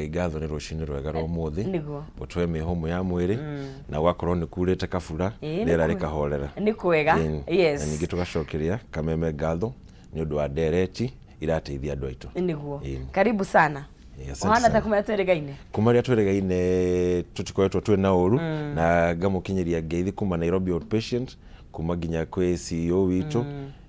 Ngatho nĩ rũcinĩ rwega rwa ũmũthĩ. Nĩguo. Gũtũhe mĩhũmũ ya mwĩrĩ na gwakorwo nĩ kurĩte kabura. Ĩĩ, nĩ rĩera rĩkahorera. Nĩ kwega. Ĩĩ. Yes. Na ningĩ tũgacokeria Kameme ngatho nĩ ũndũ wa ndereti irateithia andũ aitũ. Nĩguo. Ĩĩ. Karibu sana. Ĩĩ, asante ũhana ta sana. kuma twĩrĩgaine. Kuma rĩrĩa twĩrĩgaine tũtikoretwo twĩ na ũru, na ngamũkinyĩria ngeithi kuma Nairobi Outpatient, kuma nginya kwĩ CEO witũ,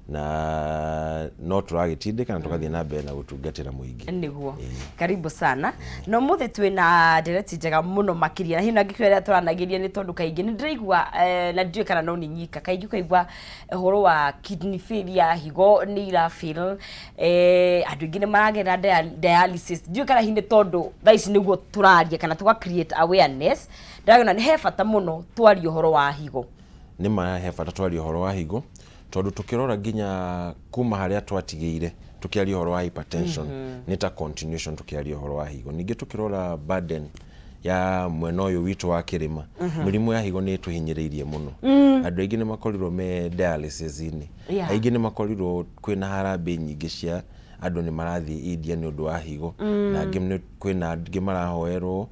na no tũragĩtindĩka na tũgathiĩ na mbere na gũtungatĩra mũingĩ. Nĩguo, karibu sana. Na ũmũthĩ twĩ na ndereti njega mũno makĩria, na hihi angĩkorwo ĩrĩa tũranagĩria nĩ tondũ kaingĩ nĩ ndĩraigua na ndiũĩ kana no nĩ nyika, kaingĩ ũkaigua ũhoro wa kidney failure, higo nĩ ira fail, andũ aingĩ nĩ maragerera dialysis. Ndiũĩ kana hihi nĩ tondũ thaa ici nĩguo tũraria kana tũga create awareness. Ndĩrona nĩ he bata mũno twarie ũhoro wa higo. Nĩ ma he bata twarie ũhoro wa higo, tondũ tũkĩrora nginya kuma harĩa twatigĩire tũkĩaria ũhoro wa hypertension, nĩ ta continuation tũkĩaria ũhoro wa higo. Ningĩ tũkĩrora burden ya mwena ũyũ witũ wa kĩrĩma, mĩrimũ ya higo nĩ ĩtũhinyĩrĩirie mũno. Andũ aingĩ nĩ makorirwo me dialysis-inĩ. Aingĩ nĩ makorirwo kwĩna harambĩ nyingĩ cia andũ nĩ marathiĩ India nĩ ũndũ wa higo, na angĩ kwĩna angĩ marahoerwo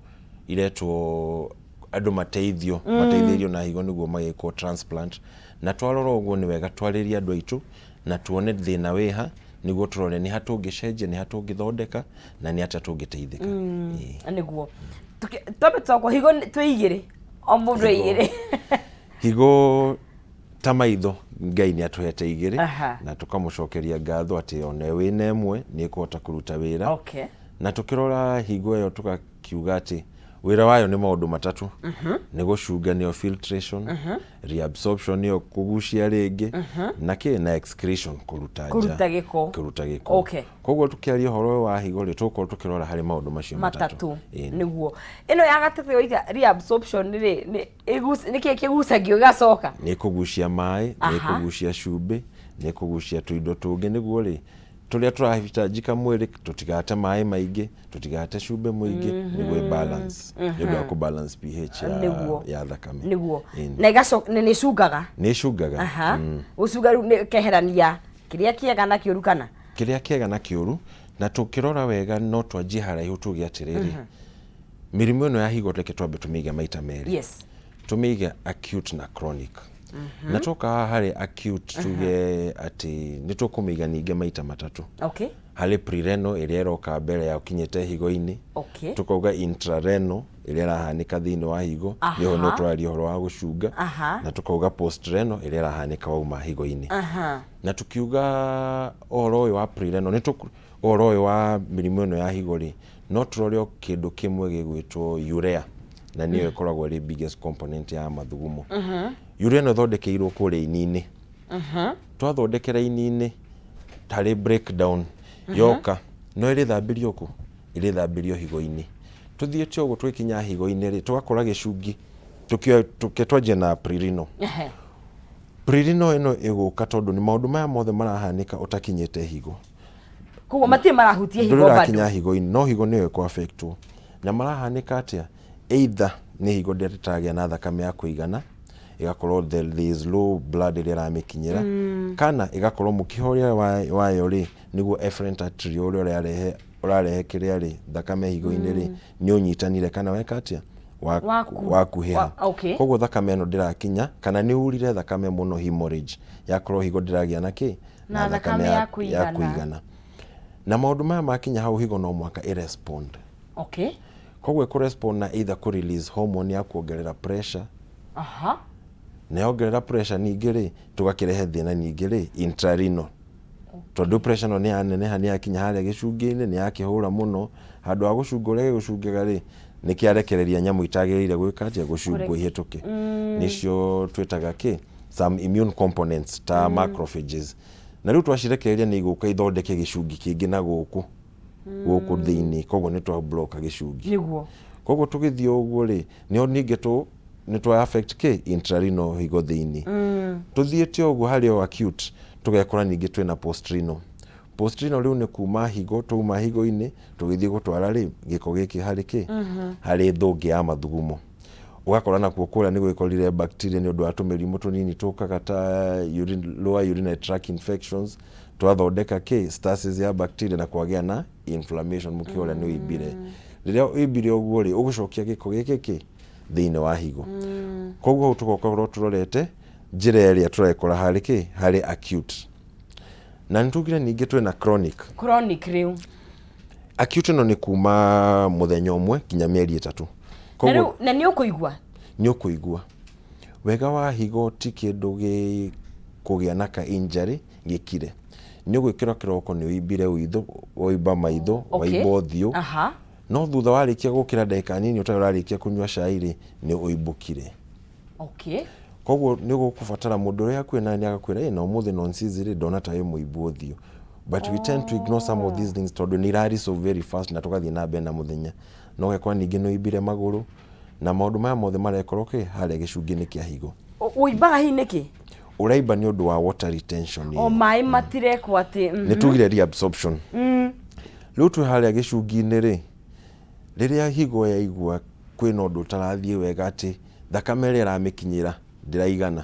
iretwo andũ mateithio mateithĩrĩrio na higo nĩguo magĩkwo transplant. Na twarora ũguo, nĩ wega twarĩrie andũ aitũ na tuone thĩna wĩha, nĩguo tũrore nĩ ha tũngĩcenjia, nĩ ha tũngĩthondeka, na nĩ atĩa tũngĩteithĩka. Ĩĩ. Nĩguo. Twambe twakwo higo twĩ igĩrĩ, o mũndũ Higo. igĩrĩ. Higo ta maitho, Ngai nĩ atũhete igĩrĩ, na tũkamũcokeria ngatho atĩ ona wĩna ĩmwe nĩ ĩkũhota kũruta wĩra. Na tũkĩrora higo ĩyo, tũgakiuga atĩ wĩra wayo nĩ maũndũ matatũ: nĩ gũcunga, nĩyo filtration, reabsorption, nĩyo kũgucia rĩngĩ, na kĩ na excretion, kũruta nja. Kũruta gĩko. Kũruta gĩko. Koguo tũkĩaria ũhoro ũyũ wa higo rĩ, tũgũkorwo tũkĩrora harĩ maũndũ macio matatũ. Matatũ. Ĩĩ. Nĩguo. Ĩno ya gatatũ yoiga reabsorption rĩ, nĩ kĩĩ kĩgucagio gĩgacoka? Nĩ kũgucia maĩ, nĩ kũgucia cumbĩ, nĩ kũgucia tũindo tũngĩ, nĩguo rĩ tũrĩa tũrahitanjika mwĩrĩ tũtigate maĩ maingĩ, tũtigate cumbĩ mũingĩ, nĩguo ĩ balance, nĩ ũndũ wa kũ balance pH ya, ya thakame. Nĩguo. Na ĩgacoka nĩ ĩcungaga. Nĩ ĩcungaga. Gũcunga rĩu nĩ keherania kĩrĩa kĩega na kĩũru kana? Kĩrĩa kĩega na kĩũru. Na tũkĩrora wega, no twanjie haraihu tuge atĩrĩrĩ, mĩrimũ ĩno ya higo reke twambe tũmĩige maita merĩ. Tũmĩige acute na chronic. Na twoka haha harĩ acute, tuge atĩ nĩ tũkũmĩiga ningĩ maita matatũ. Harĩ prerenal, ĩrĩa ĩroka mbere ya ũkinyĩte higo-inĩ. Tũkauga intrarenal, ĩrĩa ĩrahanĩka thĩinĩ wa higo, nĩho no tũraria ũhoro wa gũcunga. Na tũkauga postrenal, ĩrĩa ĩrahanĩka wauma higo-inĩ. Na tukiuga ũhoro ũyũ wa prerenal, nĩ ũhoro ũyũ wa mĩrimũ ĩno ya higo rĩ, no tũrore o kĩndũ kĩmwe gĩgwĩtwo urea, na nĩyo ĩkoragwo ĩrĩ biggest component ya mathugumo. Urea ĩno ĩthondekeirwo kũrĩa ini-inĩ. Twathondekera ini-inĩ harĩ breakdown, yoka no ĩrĩthambĩrio kũ? Ĩrĩthambĩrio higo-inĩ. Tũthiĩte ũguo tũgĩkinya higo-inĩ rĩ, tũgakora gĩcungi tũke twanjie na prerenal. Prerenal ĩno ĩgũka tondũ nĩ maũndũ maya mothe marahanĩka ũtakinyĩte higo. Koguo matirĩ marahutia higo ndũrĩ bado. Ũrakinya higo-inĩ, no higo nĩyo ĩkũ affectwo. Na marahanĩka atĩa? Either nĩ higo ndĩragĩa na thakame ya kũigana, ĩgakorwo there is low blood ĩrĩa ĩramĩkinyĩra, kana ĩgakorwo mũkiha ũrĩa wayo rĩ, nĩguo efferent artery ũrĩa ũrarehe kĩrĩa rĩ, thakame higo-inĩ rĩ, nĩ ũnyitanire kana weka atĩa? Wakuhĩha. Koguo thakame ĩno ndĩrakinya, kana nĩ urire thakame mũno, hemorrhage, yakorwo higo ndĩragĩa na kĩ? Na thakame ya ya kũigana. Kũigana. Na maũndũ maya makinya hau, higo no mũhaka ĩrespond. Koguo ĩkũrespond na either kũ release hormone ya kuongerera pressure. Na yongerera pressure ningĩ rĩ, tũgakĩrehe thĩna ningĩ rĩ intrarenal, tondũ pressure ĩno nĩ yaneneha, nĩ yakinya harĩa gĩcungi-inĩ, nĩ yakĩhũra mũno, handũ ha gũcunga ũrĩa gĩgũcungaga rĩ, nĩ kĩarekereria nyamũ itagĩrĩire gwĩka atĩa? Gũcungwo ihĩtũke. Nĩcio twĩtaga kĩ? Some immune components ta macrophages. Na rĩu twacirekereria, nĩ igũka ithondeke gĩcungi kĩngĩ na gũkũ thĩinĩ, koguo nĩ twa block gĩcungi. Koguo tũgĩthiĩ ũguo rĩ, nĩho ningĩ tũ nĩ twa affect kĩ? Intrarenal, higo thĩinĩ. Tũthiĩte ũguo harĩ o acute, tũgekora ningĩ twĩna postrenal. Postrenal rĩu nĩ kuma higo, twauma higo-inĩ tũgĩthiĩ gũtwara rĩ gĩko gĩkĩ harĩ kĩ? Harĩ thũngĩ ya mathugumo. Ũgakora nakuo kũrĩa nĩ gwĩkorire bacteria nĩ ũndũ wa tũmĩrimũ tũnini tũkaga ta lower urinary tract infections, twathondeka kĩ? Stasis ya bacteria, na kwagĩa na inflammation, mũkiha ũrĩa nĩ ũimbire. Rĩrĩa ũimbire ũguo rĩ, ũgũcokia gĩko gĩkĩ kĩ thĩinĩ wa higo. Koguo hau tũgakorwo tũrorete njĩra ĩrĩa tũrekora harĩ kĩ, harĩ acute. Na nĩ tugire ningĩ twĩna chronic. Chronic rĩu. Acute ĩno nĩ kuma mũthenya ũmwe nginya mĩeri 3. Na Koguo rĩu na nĩ ũkũigua. Nĩ ũkũigua. Wega wa higo ti kĩndũ gĩ kũgĩa na ka injury gĩkire. Nĩ ũgwĩkĩra kĩroko nĩ ũimbire ũitho, waimba maitho, waimba ũthiũ. No thutha warĩkia gũkĩra ndagĩka nini ũtarĩ ũrarĩkia kũnyua cai rĩ, nĩ ũimbũkire. Koguo nĩ ũgũbatara mũndũ ũrĩa hakuhĩ nawe nĩ agakwĩra, ĩ na ũmũthĩ nonsizi rĩ, ndona ta wĩ mũimbu ũthiũ. But we tend to ignore some of these things tondũ nĩ ira resolve very fast na tũgathiĩ na mbere na mũthenya. Na ũgekora ningĩ nĩ ũimbire magũrũ na maũndũ maya mothe marekorwo kĩ harĩa gĩcungi-inĩ kĩa higo. Ũimbaga hihi nĩkĩ? Ũraimba nĩ ũndũ wa water retention ĩyo. O maĩ matirekwo atĩ. Nĩ tugire reabsorption. Rĩu twĩ harĩa gĩcungi-inĩ rĩ, rĩrĩa higo yaigua kwĩna ũndũ ũtarathiĩ wega atĩ thakame ĩrĩa ĩramĩkinyĩra ndĩraigana,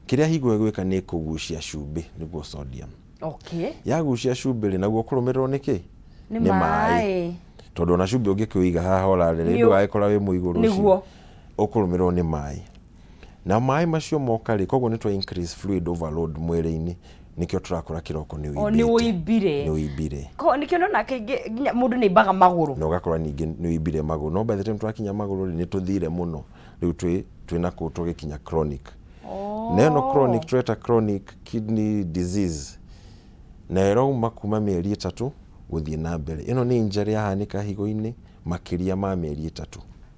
kĩrĩa higo ĩgwĩka nĩ kũgucia cumbĩ nĩguo sodium. Yagucia cumbĩ rĩ, naguo ũkũrũmĩrĩrwo nĩ kĩ? Nĩ maĩ. Tondũ ona cumbĩ ũngĩkĩũiga haha ũrarĩrĩ ndũgagĩkora wĩ mũigũ rũciũ. Ũkũrũmĩrĩrwo nĩ maĩ. Na maĩ macio moka rĩ, koguo nĩ twa increase fluid overload mwĩrĩ-inĩ, nĩkĩo tũrakora kĩroko nĩ ũimbĩte. Nĩ ũimbire. Nĩ ũimbire. Koguo nĩkĩo ndona kaingĩ nginya mũndũ nĩ aimbaga magũrũ. Na ũgakora ningĩ nĩ ũimbire magũrũ. No by the time twakinya magũrũ rĩ, nĩ tũthire mũno. Rĩu twĩ na kũu tũgĩkinya chronic. Na ĩno chronic tũreta chronic kidney disease. Na ĩrauma kuma mĩeri 3 gũthiĩ na mbere. Ĩno nĩ injury yahanĩka higo-inĩ makĩria ma mĩeri 3.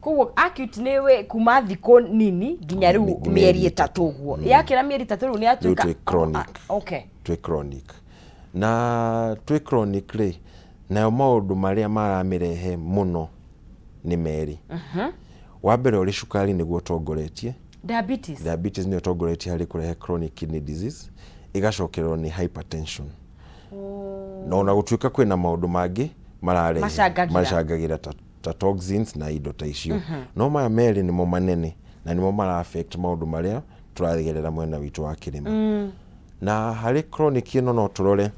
Koguo acute nĩ we kuma thikũ nini nginya rĩu mĩeri 3 ũguo. Yakĩra mĩeri 3 rĩu nĩ yatuĩka Rĩu twĩ chronic. Twĩ chronic. Na twĩ chronic rĩ, nayo maũndũ marĩa maramĩrehe mũno nĩ merĩ. Wa mbere ũrĩ cukari nĩguo ũtongoretie. Diabetes. Diabetes nĩyo ĩtongoretie harĩ kũrehe chronic kidney disease, ĩgacokererwo nĩ hypertension. Na ona gũtuĩka kwĩna maũndũ mangĩ mararehe, Macangagĩra. macangagĩra ta toxins na indo ta icio. No maya merĩ nĩmo manene na nĩmo mara affect maũndũ marĩa tũragerera mwena witũ wa kĩrĩma. Na harĩ chronic ĩno no tũrore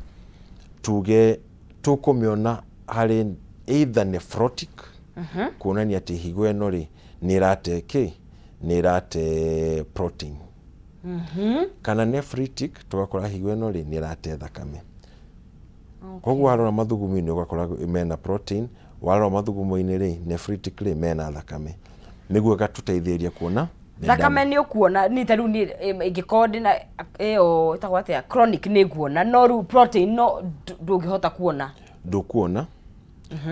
tuge tũkũmĩona harĩ either nephrotic, kuonania atĩ higo ĩno rĩ nĩ ĩrate kĩ, nĩ ĩrate protein. Kana nephritic, tũgakora higo ĩno rĩ nĩ ĩrate thakame. Koguo warora mathugumo-inĩ ũgakora mena protein, warora mathugumo-inĩ rĩ nephritic rĩ mena thakame, nĩguo ĩgatũteithĩrĩria kuona thakame. Nĩ ũkuona ni ta rĩu niĩ ingĩkorwo ndĩna ĩyo ĩtagwo atĩa chronic nĩ nguona, no rĩu protein no ndũngĩhota kuona. Ndũkuona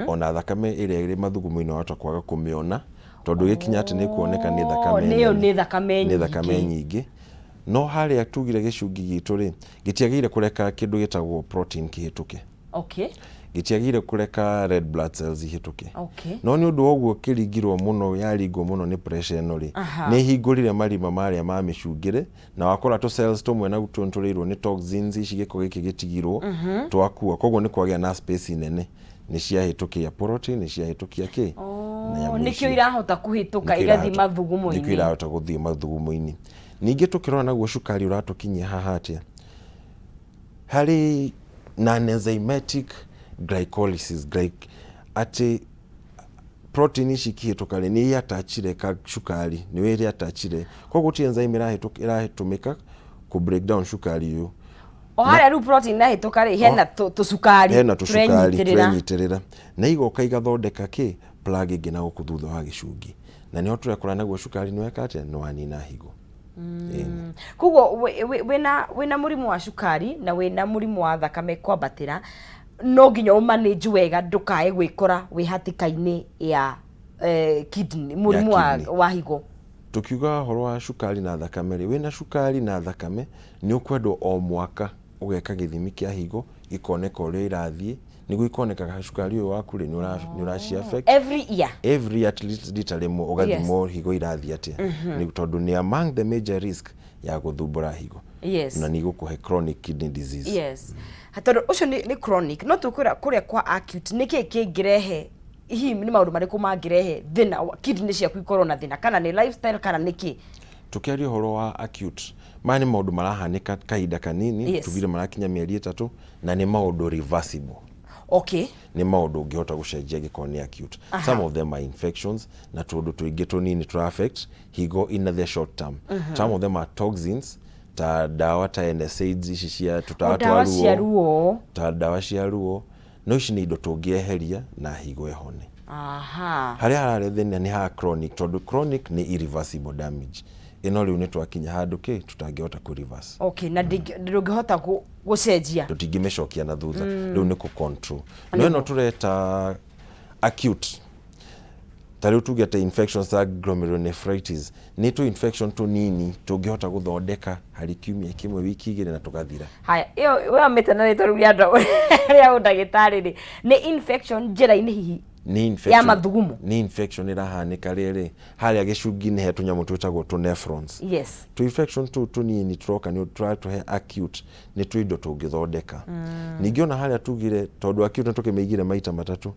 ona thakame ĩrĩa ĩrĩ mathugumo-inĩ wahota kwaga kũmĩona tondũ gĩkinya atĩ nĩ kuoneka nĩ thakame nĩyo nene. Nĩ thakame nĩ thakame nyingĩ. Nyingĩ. No harĩa tugire gĩcungi gitũ rĩ, gĩtiagĩrĩire kũreka kĩndũ gĩtagwo protein kĩhĩtũke. Gĩtiagĩrĩire kũreka red blood cells ihĩtũke. No nĩ ũndũ wa ũguo kĩringirwo mũno, yaringwo mũno nĩ pressure ĩno rĩ, nĩ ĩhingũrire marima marĩa ma mĩcungĩre na wakora tũ cells tũmwe na tũrĩirwo nĩ toxins ici, gĩko gĩkĩ gĩtigirwo twakua. Koguo nĩ kwagĩa na space nene, nĩ ciahĩtũkia protein, nĩ ciahĩtũkia kĩ na nyamũ nĩkĩo icio. Irahota kũhĩtũka Nĩkĩo igathiĩ nĩkĩo mathugumo-inĩ. Irahota gũthiĩ mathugumo-inĩ. Ningĩ tũkĩrora naguo cukari ũratũkinyia haha atĩa harĩ non-enzymatic glycolysis, atĩ protein ici ikĩhĩtũka rĩ, nĩ iatachire ka cukari, nĩ ĩrĩa attachire, koguo gũtirĩ enzyme ĩratũmĩka kũ break down cukari ũyũ. O harĩa rĩu protein yahĩtũka rĩ, hena tũcukari hena tũcukari tũrenyitĩrĩra. Tũrenyitĩrĩra na igoka igathondeka kĩ plug ĩngĩ na gũkũ thutha wa gĩcungi, na nĩho tũrekora naguo cukari nĩ weka atĩa, nĩ wanina higo. Ĩni. Koguo wĩna mũrimũ wa cukari na wĩna mũrimũ wa thakame kwambatĩra, no nginya ũmanage wega ndũkae gwĩkora wĩ hatĩka-inĩ ya kidney, mũrimũ wa, kidney. Wa higo. Tukiuga ũhoro wa cukari na thakame rĩ, wĩna cukari na thakame nĩ ũkwendwo o mwaka ũgeka gĩthimi kĩa higo gĩkoneka ũrĩa irathiĩ, nĩguo ikoneka kana cukari ũyũ waku rĩ nĩ ũraci affect. Every year. Every year, at least rita rĩmwe ũgathimwo higo irathiĩ atĩa. Nĩ tondũ nĩ among the major risk ya gũthumbũra higo na nĩ igũkũhe chronic kidney disease. Yes, tondũ ũcio nĩ chronic, no tũkwĩra kũrĩa kwa acute nĩ kĩĩ kĩngĩrehe, hihi nĩ maũndũ marĩkũ mangĩrehe thĩna kidney ciaku ikorwo na thĩna, kana nĩ lifestyle kana nĩ kĩ? Tũkĩaria ũhoro wa acute, maya nĩ maũndũ marahanĩka kahinda kanini. Tugire marakinya mĩeri 3 na nĩ maũndũ reversible. Nĩ maũndũ ũngĩhota gũcenjia angĩkorwo nĩ acute. Some of them are infections na tũũndũ tũingĩ tũnini tũra affect higo in the short term. Some of them are toxins, ta ndawa ta NSAIDs ici cia tũtawa twa ndawa cia ruo, ruo. Ta ndawa cia ruo. No ici nĩ indo tũngĩeheria na higo ĩhone. Harĩa hararĩ thĩna nĩ ha chronic, tondũ chronic nĩ irreversible damage. Ĩno rĩu nĩ twakinya handũ kĩ tũtangĩhota kũ reverse. Okay, na ndũngĩhota gũcenjia. Tũtingĩmĩcokia na thutha. Rĩu nĩ kũ control. No ĩno tũreta acute, ta rĩu tuge ta infections ta glomerulonephritis, nĩ tũ infection tũnini tũngĩhota gũthondeka harĩ kiumia kĩmwe, wiki 2, na tũgathira. Haya, ĩyo wamĩte na rĩtwa rĩu rĩa rĩa ũndagĩtarĩ rĩ, nĩ infection njĩra-inĩ hihi Nĩ infection ya mathugumo? Nĩ infection ĩrahanĩka rĩrĩ harĩa gĩcungi-inĩ he tũnyamũ twĩtagwo tũ nephrons. Tũ infection tũu tũnini tũroka nĩ tũratũhe acute, nĩ tũindo tũngĩthondeka. Ningĩ ona harĩa tugire, tondũ acute nĩ tũkĩmĩigire maita matatũ,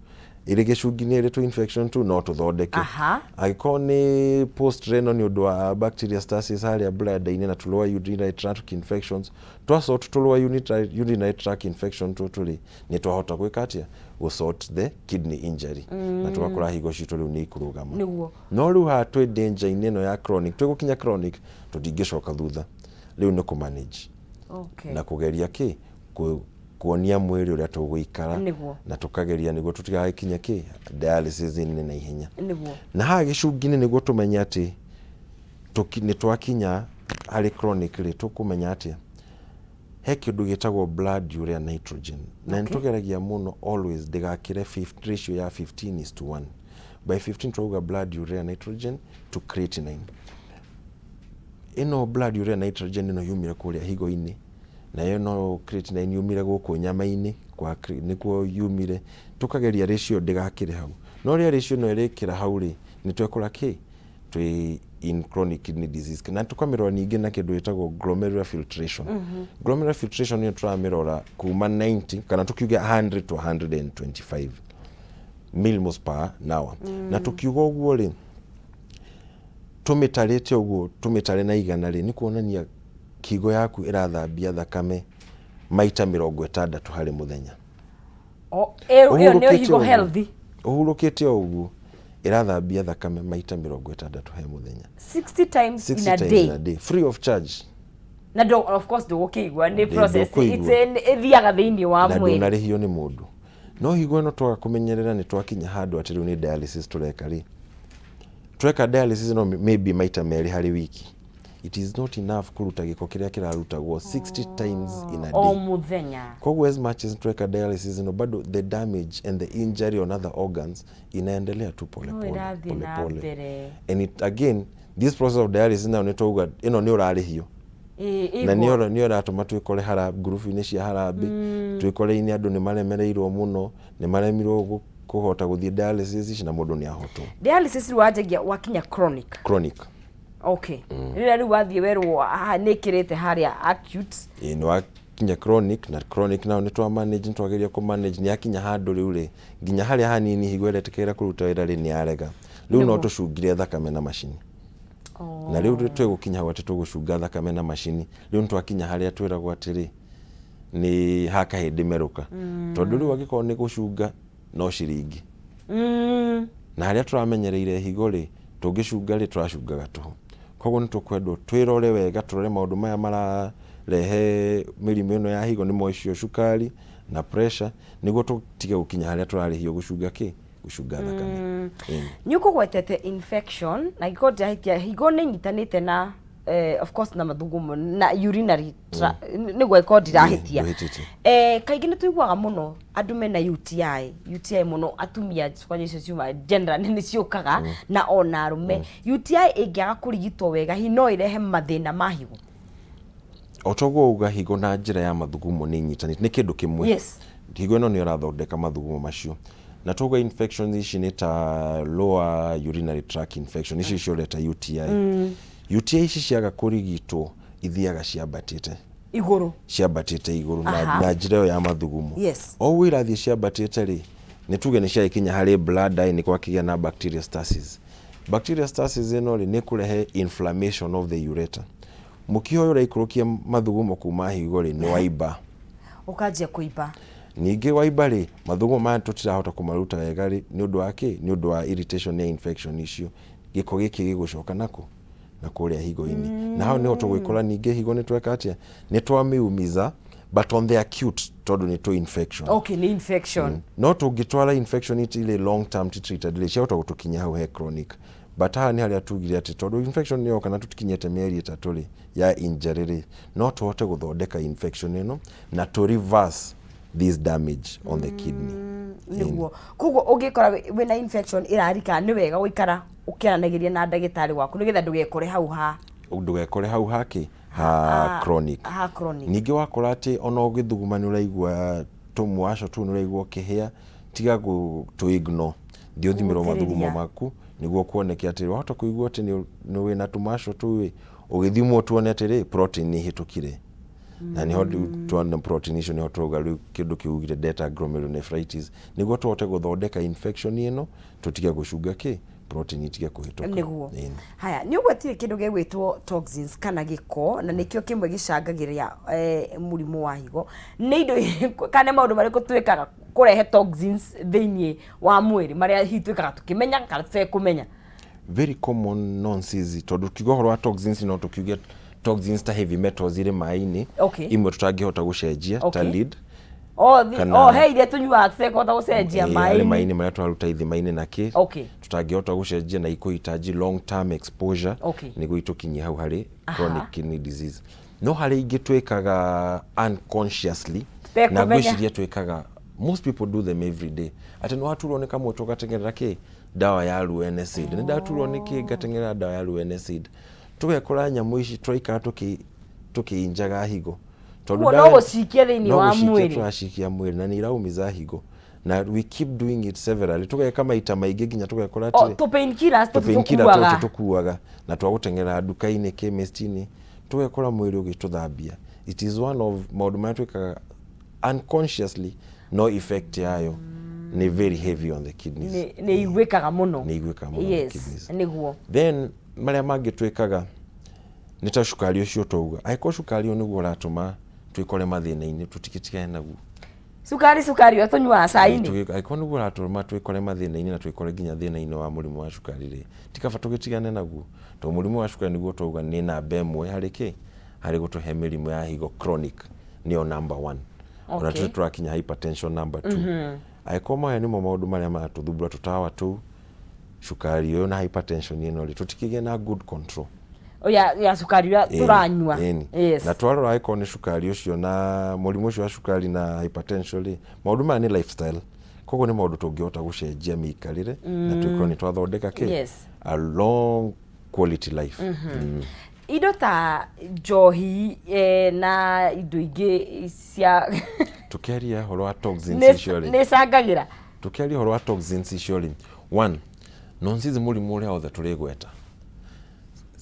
ĩrĩ gĩcungi-inĩ ĩrĩ tũ infection tu no tũthondeke. Angĩkorwo nĩ post renal nĩ ũndũ wa bacteria stasis harĩa bladder-inĩ na tũ lower urinary tract infections, twa sort tũ lower urinary tract infection tũtũ rĩ, nĩ twahota gwĩka atĩa? Gũ sort the kidney injury na tũgakora higo citũ rĩu nĩ ikũrũgama. No rĩu haha twĩ danger-inĩ ĩno ya chronic, twĩgũkinya chronic tũtingĩcoka thutha, rĩu nĩ kũ manage na kũgeria kĩ kuonia mwĩrĩ ũrĩa tũgũikara na tũkageria nĩguo tũtigagĩkinye kĩ dialysis-inĩ na ihenya. Na haha gĩcungi-inĩ nĩguo tũmenye atĩ nĩ twakinya harĩ chronic rĩ, tũkũmenya atĩa? He kĩndũ gĩtagwo blood urea nitrogen na nĩ tũgeragia mũno always ndĩgakĩre ratio ya 15 is to 1. By 15 twauga blood urea nitrogen to creatinine. Ĩno blood urea nitrogen ĩno yumire kũrĩa higo-inĩ, nayo no creatinine yumire gũkũ nyama-inĩ kwa nĩkuo yumire. Tũkageria ratio ndĩgakĩre hau, no rĩrĩa ratio ĩno ĩrĩkĩra hau rĩ, nĩ twekora kĩ twĩ in chronic kidney disease. Na tũkamĩrora ningĩ na kĩndũ gĩtagwo glomerular filtration. Glomerular filtration nĩyo tũramĩrora kuma 90 kana tũkiuge 100 to 125 millimoles per hour. Na tũkiuga ũguo rĩ, tũmĩtarĩte ũguo, tũmĩtare na 100 rĩ, nĩ kuonania higo yaku ĩrathambia thakame maita 60 harĩ mũthenya. O, ĩyo nĩyo Ũhurũkĩte higo ũguo. healthy. Ũhurũkĩte o ũguo ĩrathambia thakame maita 60 he mũthenya. 60 times in 60 a times day. in a day, free of charge. Na of course ndũgũkĩigua nĩ process. Ndũkũigua. Ĩthiaga thĩinĩ wa na mwĩrĩ. Ndũnarĩhio nĩ mũndũ. No higo ĩno twaga kũmenyerera, nĩ twakinya handũ atĩ rĩu nĩ dialysis tũreka rĩ, tweka dialysis no maybe maita merĩ harĩ wiki. It is not enough kũruta gĩko kĩrĩa kĩrarutagwo 60 times in a O day. mũthenya. Koguo as much as tweka dialysis ĩno, bado the damage and the injury on other organs inaendelea tu pole No pole, ĩrathiĩ pole na pole. mbere. And it, again, this process of dialysis nayo nĩ twauga ĩno nĩ ũrarĩhio na nĩ ĩratũma twĩkore ngurubu-inĩ cia harambĩ, twĩkore-inĩ andũ nĩ maremereirwo mũno, nĩ maremirwo kũhota gũthiĩ dialysis ici na mũndũ nĩ ahotwo. Dialysis rĩu wanjagia wakinya chronic. Chronic. Okay, rĩrĩa rĩu wathiĩ werwo haha nĩ ĩkĩrĩte harĩa acute. Ĩĩ, nĩ wakinya chronic, na chronic nayo nĩ twa manage, nĩ twageria kũ manage, nĩ yakinya handũ rĩu rĩ, nginya harĩa hanini higo ĩretĩkĩra kũruta wĩra rĩ, nĩ yarega. Rĩu no tũcungire thakame na macini. Na rĩu twĩgũkinya hau atĩ tũgũcunga thakame na macini, rĩu nĩ twakinya harĩa twĩragwo atĩrĩ nĩ hakahĩndĩ merũka, tondũ rĩu angĩkorwo nĩ gũcunga no ciringi na harĩa tũramenyereire higo rĩ, tũngĩcunga rĩ, tũracungaga tũhũ. Koguo nĩ tũkwendwo twĩrore wega, tũrore maũndũ maya mararehe mĩrimũ ĩno ya higo, nĩmo icio cukari na pressure, nĩguo tũtige gũkinya harĩa tũrarĩhio gũcunga kĩ gũcunga thakame. Ĩni. Nĩ ũkũgwetete infection, na angĩkorwo ndirahĩtia, higo nĩ ĩnyitanĩte na of course na mathugumo na urinary nĩguo angĩkorwo ndirahĩtia. Ndũhĩtĩtie. Kaingĩ nĩ tũiguaga mũno andũ mena UTI, UTI mũno atumia, kwanja icio ciuma general nĩ ciũkaga na ona arũme. UTI ĩngĩaga kũrigitwo wega, hihi no ĩrehe mathĩna ma higo? O toguo uga, higo na njĩra ya mathugumo nĩ inyitanĩte, nĩ kĩndũ kĩmwe. Higo ĩno nĩyo ĩrathondeka mathugumo macio, na tuga infections ici nĩ ta lower urinary tract infection ici cioreta UTI. UTI ici ciaga kũrigitwo ithiaga ciambatĩte igũrũ. Ciambatĩte igũrũ na, na njĩra ĩyo ya mathugumo. O ũguo irathiĩ ciambatĩte rĩ, nĩ tuge nĩ ciagĩkinya harĩ bladder, nĩ gwakĩgĩa na bacteria stasis. Bacteria stasis ĩno rĩ, nĩ kũrehe inflammation of the ureter. Mũkiha ũyũ ũraikũrũkia mathugumo kuma higo rĩ, nĩ waimba. Ũkanjia kũimba. Ningĩ waimba rĩ, mathugumo maya tũtirahota kũmaruta wega rĩ, nĩ ũndũ wa kĩ? Nĩ ũndũ wa irritation ya infection icio. Gĩko gĩkĩ gĩgũcoka nakũ? Na kũrĩa higo-inĩ. Na hau nĩho tũgwĩkora ningĩ higo nĩ tweka atĩa? Nĩ twamĩumiza, but on the acute, tondũ nĩ tũ infection. Okay, nĩ infection. No tũngĩtwara infection itirĩ long term ti treated rĩ, ciahota gũtũkinyia hau he chronic. But haha nĩ harĩa tugire atĩ tondũ infection nĩ yoka na tũtikinyĩte mĩeri 3 rĩ, ya injury rĩ, no tũhote gũthondeka infection ĩno na tũ reverse this damage on the kidney. Nĩguo. Koguo ũngĩkora wĩna infection ĩrarika, nĩ wega gũikara ũkĩaranagĩria na ndagĩtarĩ waku nĩgetha ndũgekore hau ha ndũgekore hau haki ha chronic. Ha chronic. Ningĩ wakora atĩ ona ũgĩthuguma nĩ ũraigua tũmwaco tũu, nĩ ũraigua ũkĩhĩa, tiga tũ ignore, thiĩ ũthimĩrwo mathugumo maku nĩguo kuoneke atĩ wahota kũigua atĩ nĩ wĩna tũmaco tũu ĩ, ũgĩthimwo tuone atĩrĩ protein nĩ ĩhĩtũkire, na nĩho rĩu tuona protein icio, nĩho turauga rĩu kĩndũ kĩu ugire ndeta glomerulonephritis, nĩguo tũhote gũthondeka infection ĩno, tũtige gũcunga kĩ protein itige kũhĩtũka. Nĩguo. Haya, nĩ ũgwetire kĩndũ gĩgwĩtwo toxins kana gĩko, na nĩkĩo kĩmwe gĩcangagĩria mũrimũ wa higo. Nĩ indo irĩkũ kana nĩ maũndũ marĩkũ twĩkaga kũrehe toxins thĩinĩ wa mwĩrĩ, marĩa hihi twĩkaga tũkĩmenya kana tũtekũmenya? Very common nonsense, tondũ tukiuga ũhoro wa toxins, no tũkiuge toxins ta heavy metals irĩ maĩ-inĩ, imwe tũtangĩhota gũcenjia ta lead. Oh, he iria tũnyuaga tũtekũhota gũcenjia? Harĩ maĩ-inĩ. Maĩ-inĩ marĩa tũraruta ithima-inĩ na kĩ, tũtangĩhota gũcenjia na ikũhitaji long term exposure nĩguo itũkinyie hau harĩ chronic kidney disease. No harĩ ingĩ twĩkaga unconsciously na tũtekũmenya. Ngwĩciria twĩkaga, most people do them every day, atĩ nĩ waturwo nĩ kamũtwe ũgateng'erera kĩ ndawa ya ruo NSAID, nĩ ndaturwo nĩ kĩ ngateng'erera ndawa ya ruo NSAID. Tũgekora nyamũ ici tũraikara tũkĩinjaga higo tondũ Koguo no gũcikia thĩinĩ no wa gũcikia mwĩrĩ. Tũracikia mwĩrĩ na nĩ iraumiza higo, na we keep doing it severally, tũgeka maita maingĩ nginya tũgekora O, atĩrĩ tũ painkillers tũtũ painkiller tũkuaga. Tũtũ tũkuaga na twagũteng'era nduka-inĩ, chemist-inĩ, tũgekora mwĩrĩ ũgĩtũthambia. It is one of maũndũ marĩa twĩkaga unconsciously, no effect yayo nĩ very heavy on the kidneys. Nĩ iguĩkaga mũno. Nĩ iguĩkaga mũno on the kidneys. Then marĩa mangĩ twĩkaga nĩ ta cukari ũcio twauga, angĩkorwo cukari ũyũ nĩguo ũratũma twĩkore mathĩna-inĩ, tũtigĩtigane naguo. Cukari ũrĩa tũnyuaga cai-inĩ. Angĩkorwo nĩguo ũratũma twĩkore mathĩna-inĩ na twĩkore nginya thĩna-inĩ wa mũrimũ wa cukari rĩ, ti kaba tũgĩtigane naguo? Tondũ mũrimũ wa cukari nĩguo twauga nĩ namba ĩmwe harĩ kĩ, harĩ gũtũhe mĩrimũ ya higo chronic, nĩyo number one. Ona tũrĩ tũrakinya hypertension number two. Angĩkorwo maya nĩmo maũndũ marĩa maratũthumbũra, tũtawa tũu, cukari ũyũ na hypertension ĩno rĩ, tũtikĩgĩe na good control O, ya cukari ũrĩa tũranyua. Ĩni. Na twarora angĩkorwo nĩ cukari ũcio na mũrimũ ũcio wa cukari na hypertension rĩ, maũndũ maya nĩ lifestyle, koguo nĩ maũndũ tũngĩhota gũcenjia mĩikarĩre na twĩkorwo nĩ twathondeka kĩ a long quality life. Indo ta njohi na indo ingĩ cia Tũkĩaria ũhoro wa toxins icio rĩ, nĩ cangagĩra. Tũkĩaria ũhoro wa toxins icio rĩ, one nonsense, mũrimũ ũrĩa wothe tũrĩgweta,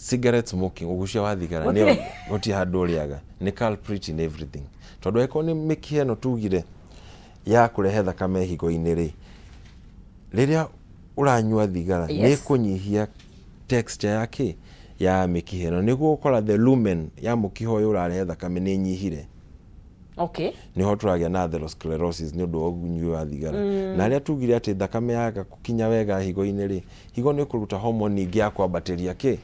cigarette smoking, ũgucia wa thigara, nĩyo gũtirĩ handũ ũrĩaga, nĩ culprit in everything, tondũ angĩkorwo nĩ mĩkiha ĩno tugire ya kũrehe thakame higo-inĩ rĩ, rĩrĩa ũranyua thigara nĩ ĩkũnyihia texture ya kĩ ya mĩkiha ĩno, nĩguo gũkora the lumen ya mũkiha ũyũ ũrarehe thakame nĩ ĩnyihire. Nĩho tũragĩa na atherosclerosis nĩ ũndũ wa ũnyui wa thigara. Na arĩa tugire atĩ thakame yaga gũkinya wega higo-inĩ rĩ, higo nĩ kũruta hormone ingĩ ya kwambatĩria kĩ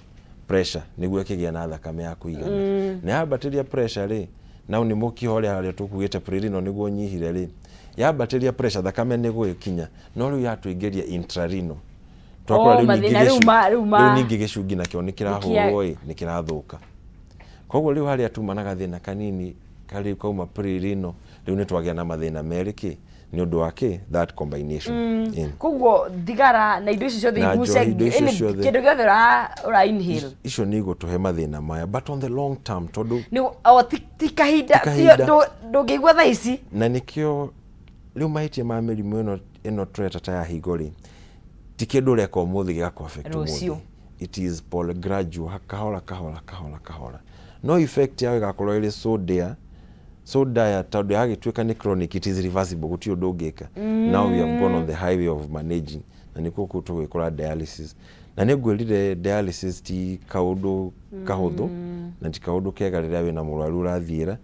pressure nĩguo ĩkĩgĩa na thakame ya kũigana. Na yambatĩria pressure rĩ, nau nĩ mũkiha ũrĩa harĩa tũkugĩte pre-renal nĩguo ũnyihire rĩ, yambatĩria pressure thakame nĩ gũgĩkinya, no rĩu yatũingĩria intrarenal, twakora Oh, rĩu ningĩ mathĩna rĩu rĩu ningĩ gĩcungi nakĩo nĩ kĩrahũrwo ĩ, nĩ kĩrathũka. Koguo rĩu harĩa tuma na gathĩna kanini karĩ kauma pre-renal, rĩu nĩ twagĩa na mathĩna merĩ kĩ nĩ ũndũ wa kĩ that combination. Koguo thigara na indo icio ciothe Na iguce njohi, indo icio ciothe. Kĩndũ gĩothe ũra inhale. Icio nĩ igũtũhe mathĩna maya, but on the long term, tondũ Nĩ o ti kahinda. Ti kahinda. Ndũngĩigua thaa ici. Na nĩkĩo rĩu mahĩtia ma mĩrimũ ĩno tũreta ta ya higo rĩ, ti kĩndũ ũreka ũmũthĩ gĩgakũ affect Rũciũ. ũmũthĩ. It is gradual, kahora kahora kahora kahora, no effect yayo ĩgakorwo ĩrĩ so dire, so dire, tondũ yagĩtuĩka nĩ chronic, it is reversible, gũtirĩ ũndũ ũngĩka. Now we have gone on the highway of managing, na nĩkuo kũu tũgwĩkora dialysis. Na nĩ ngwĩrire dialysis ti kaũndũ kahũthũ na ti kaũndũ kega rĩrĩa wĩna mũrwaru ũrathiĩra,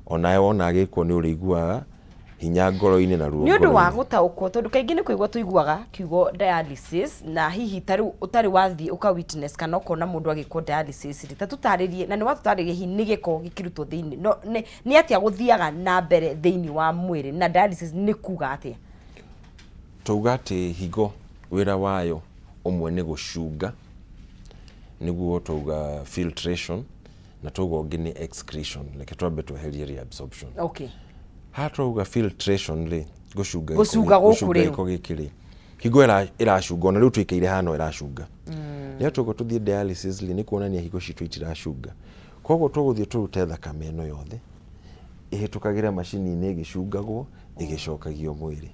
onawe wona agĩkwo nĩ ũrĩiguaga Hinya ngoro-inĩ na ruo Nĩ ũndũ wa ngoro-inĩ. Gũtaũkwo, tondũ kaingĩ nĩ kũigua tũiguaga kiugo dialysis, na hihi ta rĩu ũtarĩ wathiĩ ũka witness kana ũkona mũndũ agĩkwo dialysis rĩ, ta tũtarĩrie, na nĩ watũtarĩria hihi nĩ gĩko gĩkĩrutwo thĩinĩ, no nĩ nĩ atĩa gũthiaga na mbere thĩinĩ wa mwĩrĩ, na dialysis nĩ kuga atĩa? Twauga atĩ higo wĩra wayo ũmwe nĩ gũcunga, nĩguo twauga filtration, na twauga ũngĩ nĩ excretion. Reke twambe tweherie reabsorption. Haha twauga filtration rĩ, gũcunga gĩko Gũcunga gũkũ gũcunga rĩu. Gĩko gĩkĩ rĩ, higo ĩracunga, ona rĩu tũikaire haha no ĩracunga. Rĩrĩa twauga tũthiĩ dialysis rĩ, nĩ kuonania higo citũ itiracunga, koguo tũgũthiĩ tũrute thakame ĩno yothe ĩhĩtũkagĩre macini-inĩ ĩgĩcungagwo ĩgĩcokagio mwĩrĩ,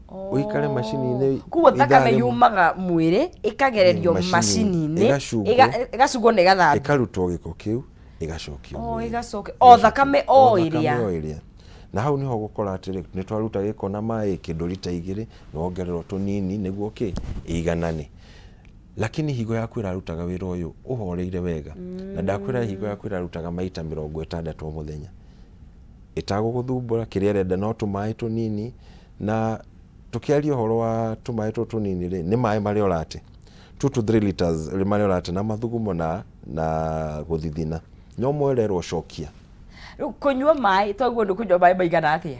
ũikare macini-inĩ Koguo ithaa thakame rĩmwe. Yumaga mwĩrĩ ĩkagererio macini-inĩ, macini-inĩ. Ĩgacungwo. Ĩgacungwo na ĩgathambio. Ĩkarutwo gĩko kĩu, ĩgacokio O mwĩrĩ. Ĩgacoke o thakame o thakame ĩrĩa. O ĩrĩa. Na hau nĩho ũgũkora atĩrĩ, nĩ twaruta gĩko na maĩ kĩndũ rita 2, nĩ wongererwo tũnini nĩguo kĩ ĩiganane, lakini higo yaku ĩrarutaga wĩra ũyũ ũhoreire wega. Na ndakwĩra higo yaku ĩrarutaga maita 60 o mũthenya ĩtagũgũthumbũra. Kĩrĩa ĩrenda no tũmaĩ tũnini, na tũkĩaria ũhoro wa tũmaĩ tũtũ tũnini rĩ, nĩ maĩ marĩa ũrate 2 to 3 liters rĩ, marĩa ũrate na mathugumo na gũthithina, no mwererwo cokia. Rĩu kũnyua maĩ, twaguo nĩ kũnyua maĩ maigana atĩa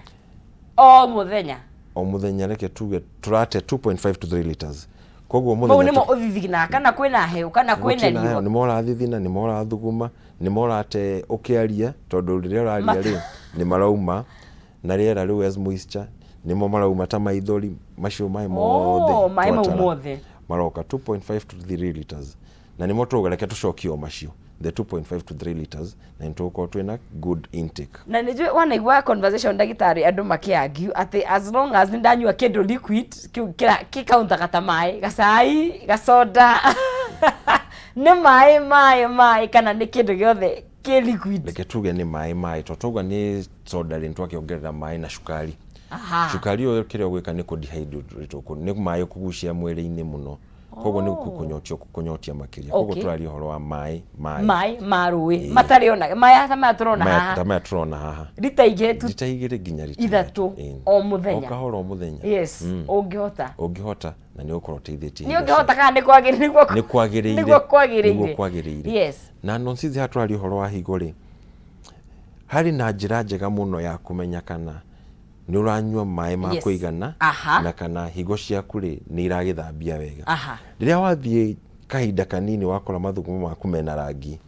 o mũthenya? O mũthenya reke tuge tũrate 2.5 to 3 liters, koguo mau mũthenya nĩmo ũthithinaga kana kwĩna heho kana kwĩna Gũtirĩ na heho, riũa? Nĩmo ũrathithina, nĩmo ũrathuguma, nĩmo ũrate ũkĩaria, tondũ rĩrĩa ũraria rĩ, nĩ marauma na rĩera rĩu as moisture, nĩmo marauma ta maithori macio, maĩ mothe. Oh, maĩ mau Twatara, mothe. Maroka 2.5 to 3 liters, na nĩmo tũrauga reke tũcokie o macio, the 2.5 to 3 liters, na nĩ tũgũkorwo twĩna good intake. Na nĩ njũĩ wanaigua conversation, ndagĩtarĩ, andũ makĩargue atĩ as long as nĩ ndanyua kĩndũ liquid, kĩu gĩkauntaga ta maĩ, gacai, gacoda, nĩ maĩ maĩ maĩ, kana nĩ kĩndũ gĩothe kĩ liquid? Reke tuge nĩ maĩ maĩ, tondũ twauga nĩ soda rĩ, nĩtwakĩongerera maĩ na cukari. Cukari ũyũ kĩrĩa ũgwĩka nĩ kũ-dehydrate, nĩ maĩ ũkũgucia mwĩrĩ-inĩ mũno, koguo nĩ kũnyotia kũnyotia makĩria. Koguo tũraria ũhoro wa maĩ maĩ. Maĩ ma rũĩ matarĩ ona maya ta maya tũrona Maya- haha. Ta maya tũrona haha. Rita 2 tu Rita 2 nginya rita 3. Ĩĩ. O mũthenya. O kahora o mũthenya. Yes, ũngĩhota. Ũngĩhota, na nĩ ũgũkorwo ũteithĩtie Nĩ higo ũngĩhota ciaku. kana nĩ kwagĩrĩire, nĩguo Nĩ kwagĩrĩire. Nĩguo kwagĩrĩire. Nĩguo kwagĩrĩire. Na nonsizi, haha tũraria ũhoro wa higo rĩ, harĩ na njĩra njega mũno ya kũmenya kana nĩ ũranyua maĩ ma kũigana na kana higo ciaku rĩ, nĩ iragĩthambia wega. Rĩrĩa wathiĩ kahinda kanini wakora mathugumo maku mena rangi,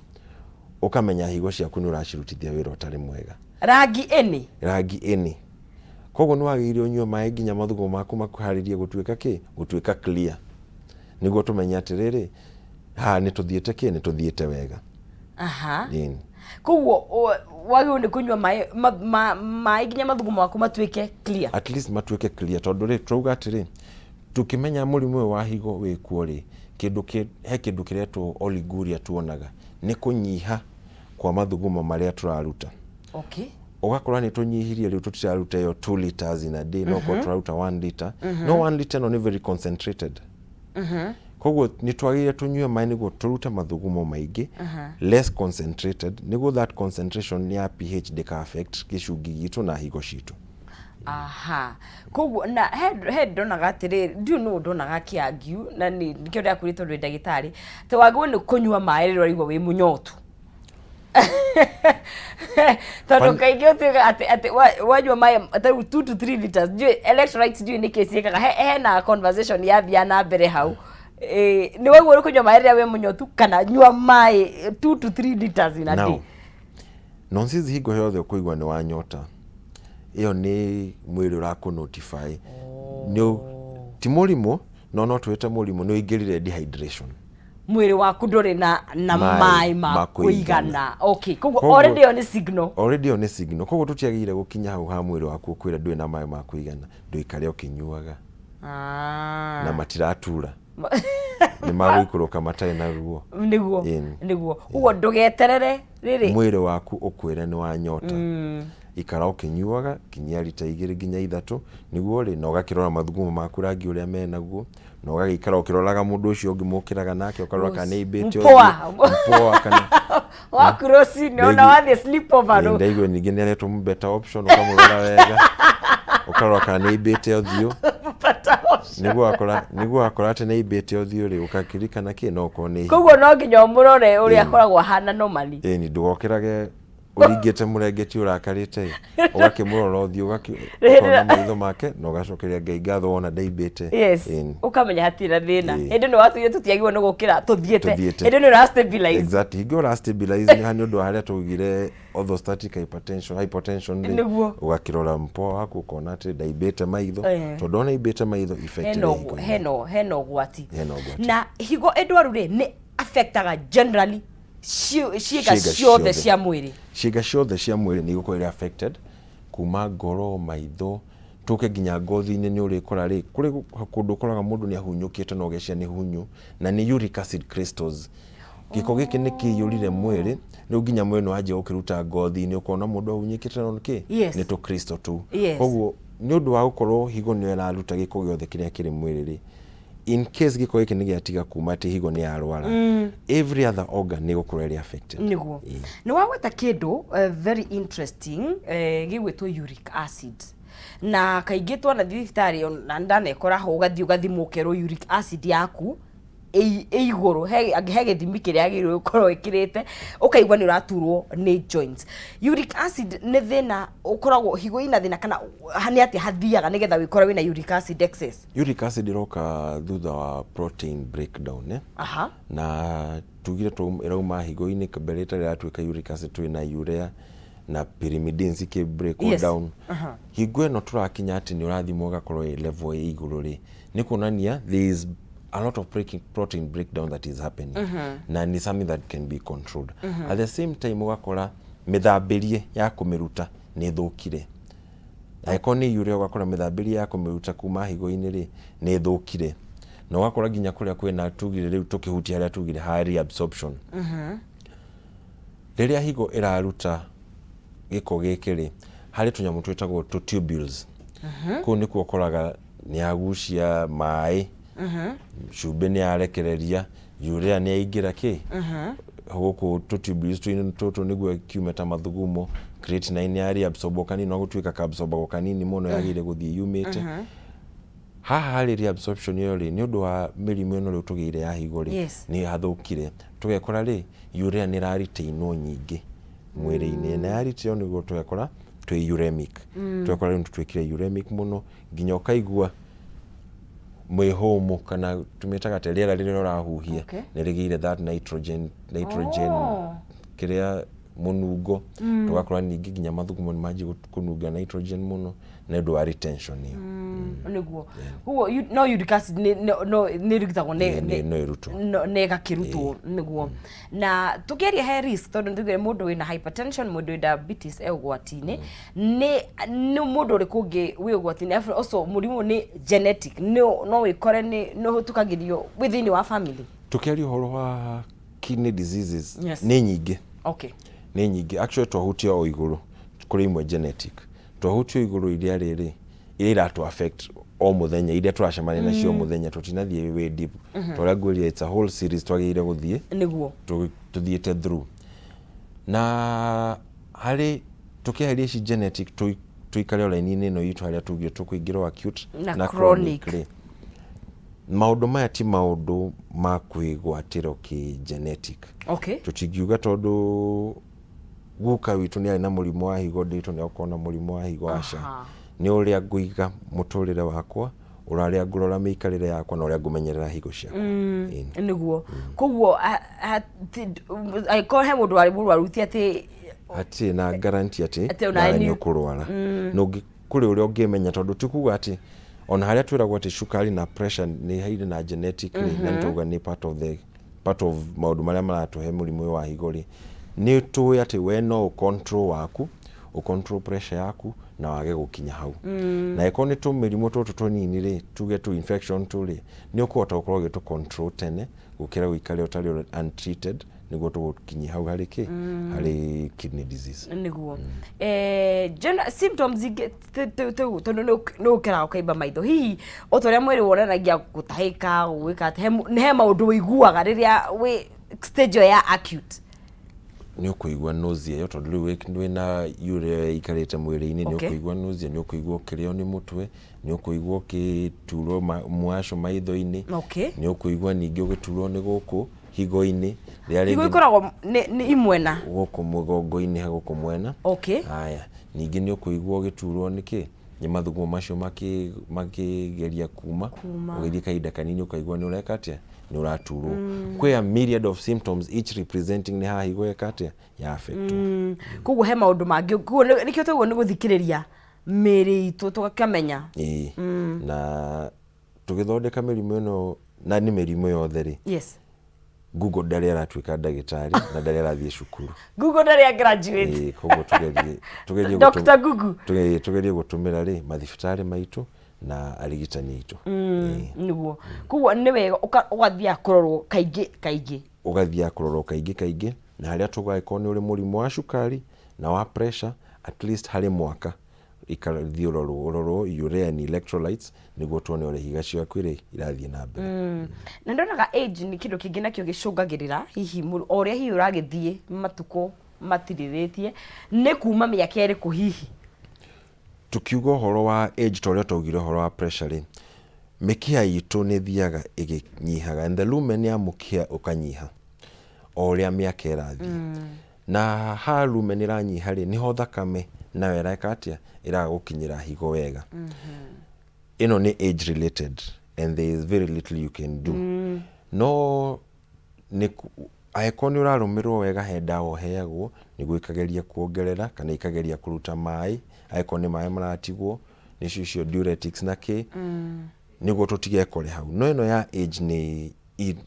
ũkamenya higo ciaku nĩ ũracirutithia wĩra ũtarĩ mwega. Rangi ĩnĩ? Rangi ĩnĩ. Koguo nĩ wagĩrĩire ũnyue maĩ nginya mathugumo maku makuharĩrie gũtuĩka kĩ, gũtuĩka clear, nĩguo tũmenye atĩrĩrĩ, haha nĩ tũthiĩte kĩ, nĩ tũthiĩte wega. Ĩni. Koguo wagĩrĩirwo nĩ kũnyua maĩ maĩ nginya mathugumo maku matuĩke clear. At least matuĩke clear, tondũ rĩ, turauga atĩrĩ, tũkĩmenya mũrimũ ũyũ wa higo wĩkuo rĩ, kĩndũ kĩ he kĩndũ kĩretwo oliguria, tuonaga nĩ kũnyiha kwa mathugumo marĩa tũraruta. Ũgakora nĩ tũnyihirie, rĩu tũtiraruta ĩyo 2 liters in a day, no korwo tũraruta 1 liter, no 1 liter ĩno nĩ very concentrated. Koguo nĩ twagĩrĩire tũnyue maĩ nĩguo tũrute mathugumo maingĩ less concentrated, nĩguo that concentration ya pH ndĩka affect gĩcungi gitũ na higo citũ. Aha, koguo na he ndonaga atĩrĩrĩ, ndiũ nũ ndonaga akĩargue, na nĩ nĩkĩo ndĩrakwĩrire tondũ wĩ ndagĩtarĩ, atĩ wagĩrĩirwo nĩ kũnyua maĩ rĩrĩa ũraigua wĩ mũnyotu, tondũ kaingĩ ũtuĩkaga atĩ wanyua maĩ ta rĩu 2 to 3 liters, ndiũĩ electrolytes, ndiũĩ nĩkĩ ciĩkaga. Hena conversation yathiaga na mbere hau. Nĩ waigua ũrĩ kũnyua maĩ rĩrĩa wĩ mũnyotu, kana nyua maĩ 2 to 3 liters in a day? Now, nonsizi, hingo yothe ũkũigua nĩ wanyota, ĩyo nĩ mwĩrĩ ũrakũ notify nĩ ti mũrimũ, no twĩte mũrimũ, nĩ ũingĩrire dehydration. Mwĩrĩ waku ndũrĩ na Maĩ maĩ ma ma kũigana. Kũigana. Okay, koguo already ĩyo nĩ signal. Already ĩyo nĩ signal. Koguo tũtiagĩrĩire gũkinya hau ha mwĩrĩ waku ũkwĩra ndũrĩ na maĩ ma kũigana, ndũikare ũkĩnyuaga na matiratura, nĩ magũikũrũka matarĩ na ruo. Nĩguo. Nĩguo, ũguo ndũgeterere rĩrĩ mwĩrĩ waku ũkwĩre nĩ wanyota. Ikara ũkĩnyuaga kinyia rita 2 nginya 3, nĩguo rĩ, na ũgakĩrora mathugumo maku rangi ũrĩa menaguo, Na ũgagĩikara ũkĩroraga mũndũ ũcio ũngĩ mũkĩraga nake, ũkarora kana nĩ aimbĩte. Mpoa. Mpoa kana Waku rũcinĩ ona wathiĩ sleep over rũ. Ndaigua ningĩ nĩ aretwo better option, ũkamũrora wega, ũkarora kana nĩ aimbĩte ũthiũ. Better option. Nĩguo wakora atĩ nĩ aimbĩte ũthiũ rĩ, ũkakirikana kĩ no ũkorwo nĩ higo. Koguo no nginya ũmũrore ũrĩa akoragwo ahana normally. Ĩni, ndũgokĩrage ũringĩte mũrengeti ũrakarĩte ĩ, ũgakĩmũrora ũthiũ, ũkona maitho make na ũgacokeria Ngai ngatho wona ndaimbĩte. Yes. Ĩni. Ũkamenya hatirĩ na thĩna. Ĩĩ. Hĩndĩ ĩno watugire tũtiagĩrĩirwo nĩ gũkĩra tũthiĩte. Tũthiĩte. Hĩndĩ ĩno ũra stabilize. Exactly, hingo ũra stabilize nĩ ũndũ wa harĩa twaugire orthostatic hypotension rĩ, ũgakĩrora mpoa waku, ũkona atĩ ndaimbĩte maitho, tondũ ona aimbĩte maitho, effect Hena ĩrĩ higo-inĩ. Hena ũgwati. Hena ũgwati. Na higo ĩndwaru rĩ, nĩ affectaga generally ciĩga Ciĩga ciothe ciothe. cia mwĩrĩ. Ciĩga ciothe cia mwĩrĩ nĩ igũkorwo irĩ affected, kuma ngoro, maitho, tũke nginya ngothi-inĩ. Nĩ ũrĩkora rĩ, kũrĩ kũndũ ũkoraga mũndũ nĩ ahunyũkĩte na ũgecia nĩ hunyu, na nĩ uric acid crystals. Gĩko gĩkĩ nĩ kĩiyũrire mwĩrĩ rĩu nginya mwĩrĩ nĩ wanjia gũkĩruta ngothi-inĩ, ũkona mũndũ ahunyĩkĩte no kĩ nĩ tũ crystal tũu. Koguo nĩ ũndũ wa gũkorwo higo nĩyo ĩraruta gĩko gĩothe kĩrĩa kĩrĩ mwĩrĩ rĩ, in case gĩko gĩkĩ nĩ gĩatiga kuma, atĩ higo nĩ yarwara, every other organ nĩ ĩgũkorwo ĩrĩ affected. Nĩguo. Nĩ wagweta kĩndũ very interesting, gĩgwĩtwo uric acid, na kaingĩ twanathiĩ thibitarĩ na ndanekora ho, ũgathiĩ ũgathimwo, ũkerwo uric acid yaku ĩ igũrũ, he gĩthimi kĩrĩa yagĩrĩirwo gũkorwo ĩkĩrĩte, ũkaigua nĩ ũraturwo nĩ joints. Uric acid nĩ thĩna ũkoragwo higo ina thĩna, kana nĩ atĩa hathiaga nĩgetha wĩkore wĩna uric acid excess? Uric acid ĩroka thutha wa protein breakdown, eh? Na tugire ĩrauma higo-inĩ mbere ĩtarĩ ĩratuĩka uric acid, twĩ na urea na pyrimidines ikĩ break down. Hingo ĩno tũrakinya atĩ nĩ ũrathimwo ũgakorwo ĩ level ĩ igũrũ rĩ, nĩ kuonania there is a lot of protein breakdown that is happening, na ni something that can be controlled. At the same time, ũgakora mĩthambĩrie ya kũmĩruta nĩ ĩthũkire. Angĩkorwo nĩ urea, ũgakora mĩthambĩrie ya kũmĩruta kuma higo-inĩ rĩ, nĩ ĩthũkire, na ũgakora nginya kũrĩa kwĩna tugire rĩu tũkĩhutia harĩa tugire ha reabsorption, rĩrĩa higo ĩraruta gĩko gĩkĩ rĩ, harĩ tũnyamũ twĩtagwo tũ tubules. Kũu nĩkuo ũkoraga nĩ yagucia maĩ, cumbĩ nĩ yarekereria, urea nĩ yaingĩra kĩ gũkũ tũ tubules tũtũ nĩguo kiume ta mathugumo, creatinine nĩ ya reabsorbwo kanini, no gũtuĩka kabsorbagwo kanini mũno, yagĩrĩire gũthiĩ yumĩte haha harĩ reabsorption ĩyo rĩ, nĩ ũndũ wa mĩrimũ ĩno rĩu tũgĩire ya higo rĩ, nĩ hathũkire, tũgekora rĩ, urea nĩ ĩraretainwo nyingĩ mwĩrĩ-inĩ, na yaretainwo nĩguo tũgekora twĩ uremic. Tũgekora rĩu tũtuĩkire uremic mũno, nginya ũkaigua mwĩhũmũ, kana tũmĩtaga atĩ rĩera rĩrĩa ũrahuhia nĩ rĩgĩire that nitrogen kĩrĩa mũnungo. Tũgakora ningĩ nginya mathugumo nĩ manjia kũnunga nitrogen mũno nĩ ũndũ wa retention ĩyo. Nĩguo, koguo no uric acid no nĩ ĩrutagwo nĩ no ĩrutwo. Nĩ ĩgakĩrutwo nĩguo. Na tũkĩaria he risk, tondũ nĩ tugire mũndũ wĩna hypertension, mũndũ wĩ diabetes e ũgwati-inĩ, nĩ mũndũ ũrĩkũ ũngĩ wĩ ũgwati-inĩ? Alafu also mũrimũ nĩ genetic, no wĩkore nĩ ũhĩtũkagĩrio wĩ thĩinĩ wa family? Tũkĩaria ũhoro wa kidney diseases, nĩ nyingĩ. Nĩ nyingĩ actually. Twahutia o igũrũ kũrĩ imwe genetic, twahutia o igũrũ iria rĩrĩ iria iratũ affect o mũthenya, iria tũracemania nacio o mũthenya. Tũtinathiĩ way deep tũrĩa ngwĩrire, it's a whole series twagĩrĩire gũthiĩ tũthiĩte through. Na harĩ tũkĩeheria ici genetic, tũikare o raini-inĩ ĩno itũ harĩa tugire tũkũingĩra o acute na na chronic. Rĩ, maũndũ maya ti maũndũ ma kwĩgwatĩro kĩ genetic. Tũtingiuga tondũ guka witũ nĩ arĩ na mũrimũ wa higo, nditũ nĩ akorwo na mũrimũ wa higo, aca. Nĩ ũrĩa ngũiga mũtũrĩre wakwa, ũrarĩa ngũrora mĩikarĩre yakwa, na ũrĩa ngũmenyerera higo ciakwa. Ĩni. Nĩguo, koguo angĩkorwo he mũndũ warĩ mũrwaru, ti atĩ hatirĩ na guarantee atĩ atĩ onawe nawe nĩ ũkũrwara. Na kũrĩ ũrĩa ũngĩmenya, tondũ ti kuga atĩ ona harĩa twĩragwo atĩ cukari na pressure nĩ hairĩ na genetic rĩ, na nĩ nĩ part of maũndũ marĩa maratũhe mũrimũ ũyũ wa higo rĩ, nĩ tũĩ atĩ we no ũ control waku, Ũ control pressure yaku na wage gũkinya hau. Na ĩkorwo nĩ tũmĩrimũ tũtũ tũnini rĩ, tuge tu infection tu rĩ, nĩ ũkũhota gũkorwo ũgĩtũ control tene gũkĩra ũikare ũtarĩ untreated nĩguo tũgũkinyia hau harĩ kĩ, harĩ kidney disease. Nĩguo symptoms ingĩ tondũ nĩ ũkĩraga ũkaimba maitho, hihi o ta ũrĩa mwĩrĩ wonanagia gũtahĩka, gwĩka atĩ, he maũndũ ũiguaga rĩrĩa wĩ stage ĩyo ya acute? Nĩ ũkũigua nausea ĩyo, tondũ rĩu wĩna urea ĩikarĩte mwĩrĩ-inĩ. Nĩ ũkũigua nausea, nĩ ũkũigua ũkĩrĩo nĩ mũtwe, nĩ ũkũigua ũkĩturwo mwasho maitho-inĩ. Nĩ ũkũigua ningĩ ũgĩturwo nĩ gũkũ higo-inĩ rĩrĩa higo rĩngĩ ikoragwo nĩ imwena? Gũkũ mũgongo-inĩ, gũkũ mwena. Haya, ningĩ nĩ ũkũigua ũgĩturwo nĩ kĩ, nĩ mathugumo macio makĩgeria kuma. Kuma. Ũgĩthiĩ kahinda kanini ũkaigua nĩ ũreka atĩa, nĩ ũraturwo. Kwĩ a myriad of symptoms, each representing nĩ haha higo eka atĩa, ya affect. Koguo he maũndũ mangĩ, koguo nĩkĩo tũguo nĩ gũthikĩrĩria mĩĩrĩ itũ tũgakĩmenya. Ĩĩ, na tũgĩthondeka mĩrimũ ĩno, na nĩ mĩrimũ yothe rĩ, Google ndarĩ aratuĩka ndagĩtarĩ na ndarĩ arathiĩ cukuru. Google ndarĩ a graduate. Ĩĩ, koguo tũgerie Dr. Google. Tũgerie gũtũmĩra rĩ mathibitarĩ maitũ na arigitani aitũ. Ĩĩ. Nĩguo, koguo nĩ wega ũgathiaga kũrorwo kaingĩ kaingĩ. Ũgathiaga kũrorwo kaingĩ kaingĩ, na harĩa tũgagĩkorwo nĩ ũrĩ mũrimũ wa cukari na wa pressure, at least harĩ mwaka ikara thiĩ ũrorwo, ũrorwo urea and electrolytes nĩguo tuone ũrĩa higa ciaku rĩ irathiĩ na mbere. Na ndonaga age nĩ kĩndũ kĩngĩ nakĩo gĩcũngagĩrĩra hihi o ũrĩa hihi ũragĩthiĩ matukũ matirĩrĩtie, nĩ kuma mĩaka ĩrĩkũ hihi? Tukiuga ũhoro wa age, ta ũrĩa twaugire ũhoro wa pressure rĩ, mĩkiha itũ nĩ ĩthiaga ĩgĩnyihaga and the lumen ya mũkiha ũkanyiha o ũrĩa mĩaka ĩrathiĩ. Na ha lumen ĩranyiha rĩ, nĩho thakame nayo ĩreka atĩa, ĩraga gũkinyĩra higo wega. Ĩno nĩ age related and there is very little you can do. No nĩ angĩkorwo nĩ ũrarũmĩrĩrwo wega, he ndawa ũheagwo nĩguo ĩkageria kuongerera kana ĩkageria kũruta maĩ, angĩkorwo nĩ maĩ maratigwo, nĩcio icio diuretics na kĩ, nĩguo tũtigekore hau. No ĩno ya age nĩ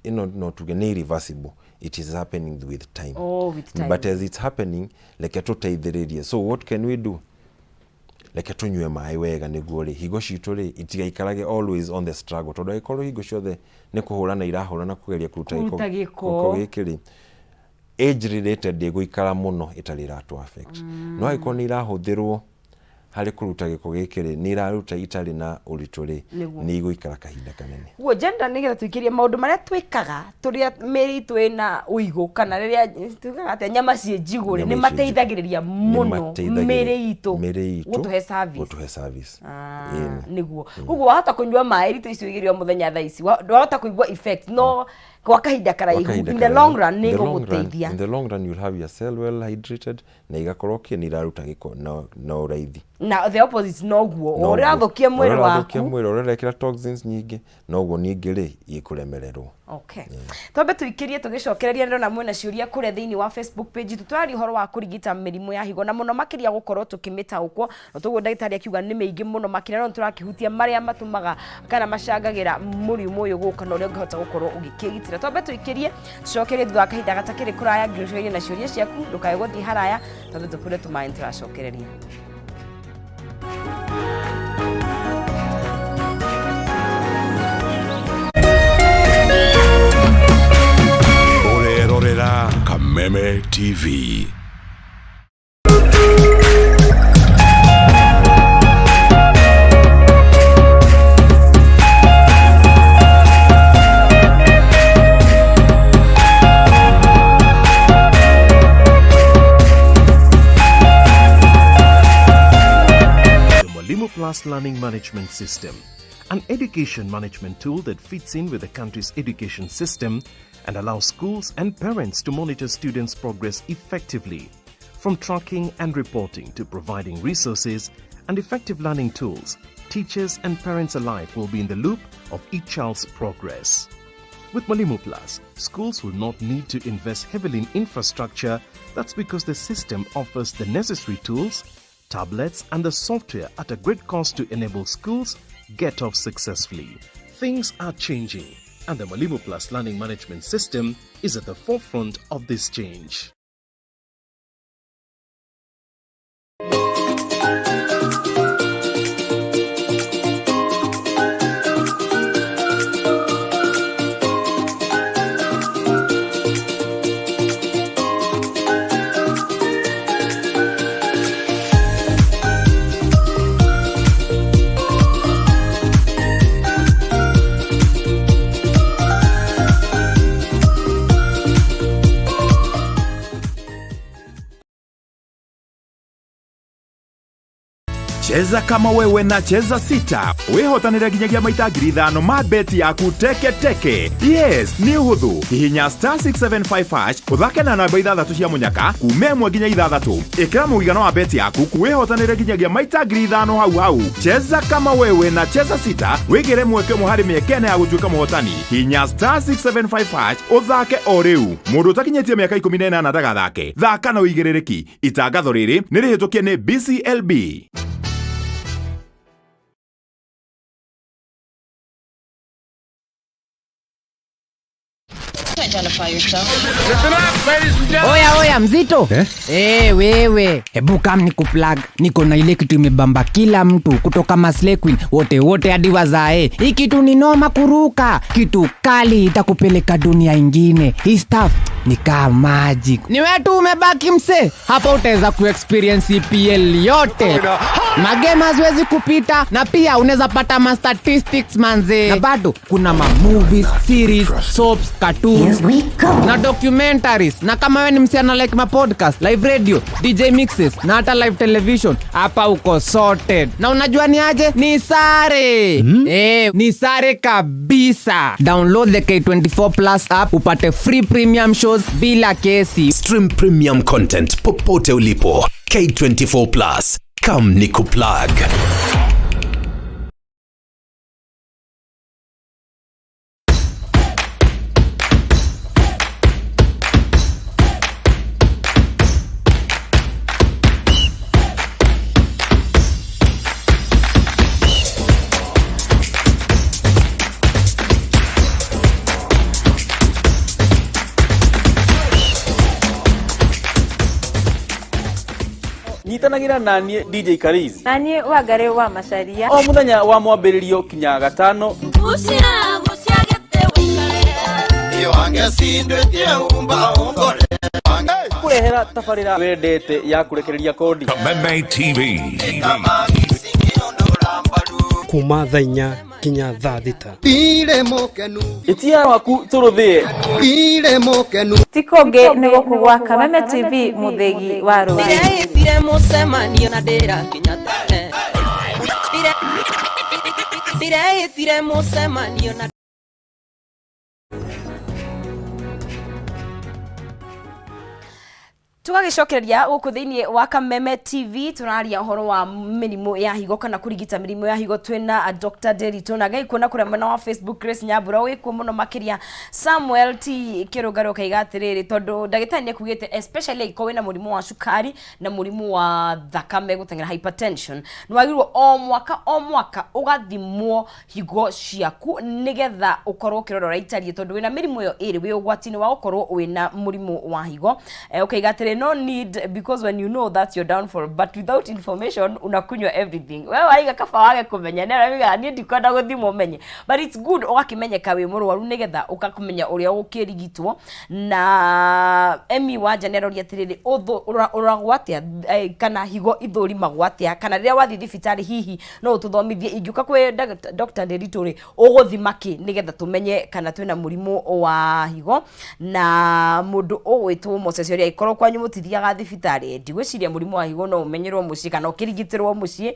ĩno no tuge nĩ irreversible, it is happening with time. Oh, with time. But as it's happening, reke tũteithĩrĩrie. So what can we do? Reke tũnyue maĩ wega nĩguo rĩ higo citũ rĩ itigaikarage always on the struggle, tondũ angĩkorwo hingo ciothe nĩ kũhũrana irahũrana kũgeria kũruta Kũruta gĩko. Gĩko gĩkĩ rĩ, age related ndĩgũikara mũno ĩtarĩ ĩratũ affect. No angĩkorwo nĩ irahũthĩrwo harĩ kũruta gĩko gĩkĩ rĩ, nĩ iraruta itarĩ na ũritũ rĩ, nĩ igũikara kahinda kanene. Guo gender, nĩgetha tũikĩrie maũndũ marĩa twĩkaga tũrĩa mĩĩrĩ itũ ĩna ũigũ, kana rĩrĩa tugaga atĩa, nyama ciĩ njigũ rĩ, nĩ Nyama icio njigũ. Mateithagĩrĩria mũno mĩĩrĩ itũ mĩĩrĩ itũ gũtũhe service. Gũtũhe service. Ah, Ĩni. Nĩguo, koguo wahota kũnyua maĩ rita icio igĩrĩ o mũthenya thaa ici, ndwahota kũigua effect, no gwa kahinda karaihu, Kwa kahinda in the karaihu. long run nĩ In the long run- ĩgũgũteithia. In the long run you'll have your cell well hydrated na igakorwo kĩ, nĩ iraruta gĩko na ũraithi. Na the opposite noguo, o ũrĩa ũrathũkia mwĩrĩ waku, waku. Mwĩrĩ ũrĩa ũrekĩra toxins nyingĩ, noguo ningĩ rĩ ikũremererwo. Okay. Twambe tuikirie, tũgĩcokereria ndĩrona mwĩna ciũria kũrĩa thĩinĩ wa Facebook page itũ. Tũraria ũhoro wa kũrigita mĩrimũ ya higo na mũno makĩria gũkorwo tũkĩmĩtaũkwo, na toguo ndagĩtarĩ akiuga nĩ mĩingĩ mũno makĩria, no nĩtũrakĩhutia marĩa matũmaga kana macangagĩra mũrimũ ũyũ gũka na ũrĩa ũngĩhota gũkorwo ũgĩkĩgitĩra. Twambe tũikĩrie, tũcokerie thutha wa kahinda gatakĩrĩ kũraya. Ngĩrũcũrĩrie na ciũria ciaku, ndũkae gũthiĩ haraya. Twambe tũkure tũmaĩ, nĩtũracokereria. Ũrerorera Kameme TV. The Mwalimu Plus Learning Management System, an education management tool that fits in with the country's education system and allows schools and parents to monitor students' progress effectively. From tracking and reporting to providing resources and effective learning tools, teachers and parents alike will be in the loop of each child's progress. With Mwalimu Plus, schools will not need to invest heavily in infrastructure. That's because the system offers the necessary tools, tablets, and the software at a great cost to enable schools get off successfully. Things are changing, and the Mwalimu Plus Learning Management System is at the forefront of this change. Cheza kama wewe na Cheza Sita wĩhotanĩre nginyagia maita 5,000 ma beti yaku teke teke. Yes, nĩ ũhũthũ. Hihinya star 675 hash ũthake na namba ithathatũ cia mũnyaka kuma 1 nginya 6. Ĩkĩra mũigana wa beti yaku wĩhotanĩre nginyagia maita 5,000 hau hau. Cheza kama wewe na Cheza Sita wĩgĩre mweke ũmwe harĩ mĩeke ĩna ya gũtuĩka mũhotani. Hihinya star 675 hash ũthake o rĩu. Mũndũ ũtakinyĩtie mĩaka 18 ndagathake. Thaka na ũigĩrĩrĩki. Itangatho rĩrĩ nĩ rĩhĩtũkie nĩ BCLB. Oya oya mzito eh? Eh, wewe hebu kam ni kuplug, niko na ile kitu imebamba kila mtu kutoka Maslay Queen wote wote hadi wazae. Hii kitu ni noma kuruka, kitu kali itakupeleka dunia ingine. Hii stuff ni kama magic. Ni wewe tu umebaki mse, hapa utaweza kuexperience EPL yote, magame haziwezi kupita, na pia unaweza pata ma statistics manze, na bado kuna ma movies, series, soaps, cartoons na documentaries. Na kama wewe ni msichana like ma podcast, live radio, DJ mixes na hata live television, hapa uko sorted. Na unajua ni aje? Ni sare. Eh, ni sare kabisa. Download the K24 Plus app upate free premium shows bila kesi. Stream premium content popote ulipo. K24 Plus. Come nikuplug. Nyitanagĩra naniĩ DJ Kariz na niĩ Wangari wa Macaria o mũthenya wa mwambĩrĩrio kinya gatano. Kũrehera tabarĩra wendete ya kũrekereria kodi. Kameme TV. Kuma thaa 4 nginya thaa 6. Ĩtia waku tũrũthĩe. Ti kũngĩ nĩ gũkũ gwa Kameme TV mũthĩgi wa rũrĩrĩ. Ndĩreĩtire mũcemanio na ndĩrakinya tene. Ndĩreĩtire mũcemanio na Tugagicokereria guku thiini wa Kameme TV, turaria uhoro wa mirimu ya higo kana kurigita mirimu ya higo. Twina Dr. Nderitu na ngai kuona kuria mwena wa Facebook Grace Nyambura wikuo muno makiria. Samuel T Kirungaro kaiga atiriri, tondu ndagitari ni akugite especially angĩkorwo wina murimu wa cukari na murimu wa thakame guteng'era hypertension, ni wagĩrĩirwo o mwaka o mwaka ugathimwo higo ciaku nigetha ukorwo ukirora ũrĩa itariĩ, tondu wina mirimu ĩyo ĩrĩ wĩ ũgwati-inĩ wa gũkorwo wina mũrimũ wa higo. Ukaiga atĩrĩ, no need, because when you know that's your downfall, but without information unakunywa everything. Wewe waiga kaba wage kumenya nä arauga niĩ ndikwenda gũthimwo menye, but it's good ũgakĩmenyeka wĩ mũrwaru nĩgetha ũkakumenya ũrĩa ũgũkĩrigitwo. Na Emi Wanja nĩ aroria atĩrĩrĩ, ũroragwo atĩa kana higo ithũrimagwo atĩa, kana rĩrĩa wathiĩ thibitarĩ hihi no ũtũthomithie, ingĩũka kwĩ Dr. Nderitu rĩ, ũgũthima kĩ nĩgetha tũmenye kana twĩna mũrimũ wa higo. Na mũndũ ũgwĩtwo Moses ũrĩa angĩkorwo kwanyu mũtithiaga thibitarĩ, ndigwĩciria mũrimũ wa higo no ũmenyerwo mũciĩ kana ũkĩrigitĩrwo mũciĩ.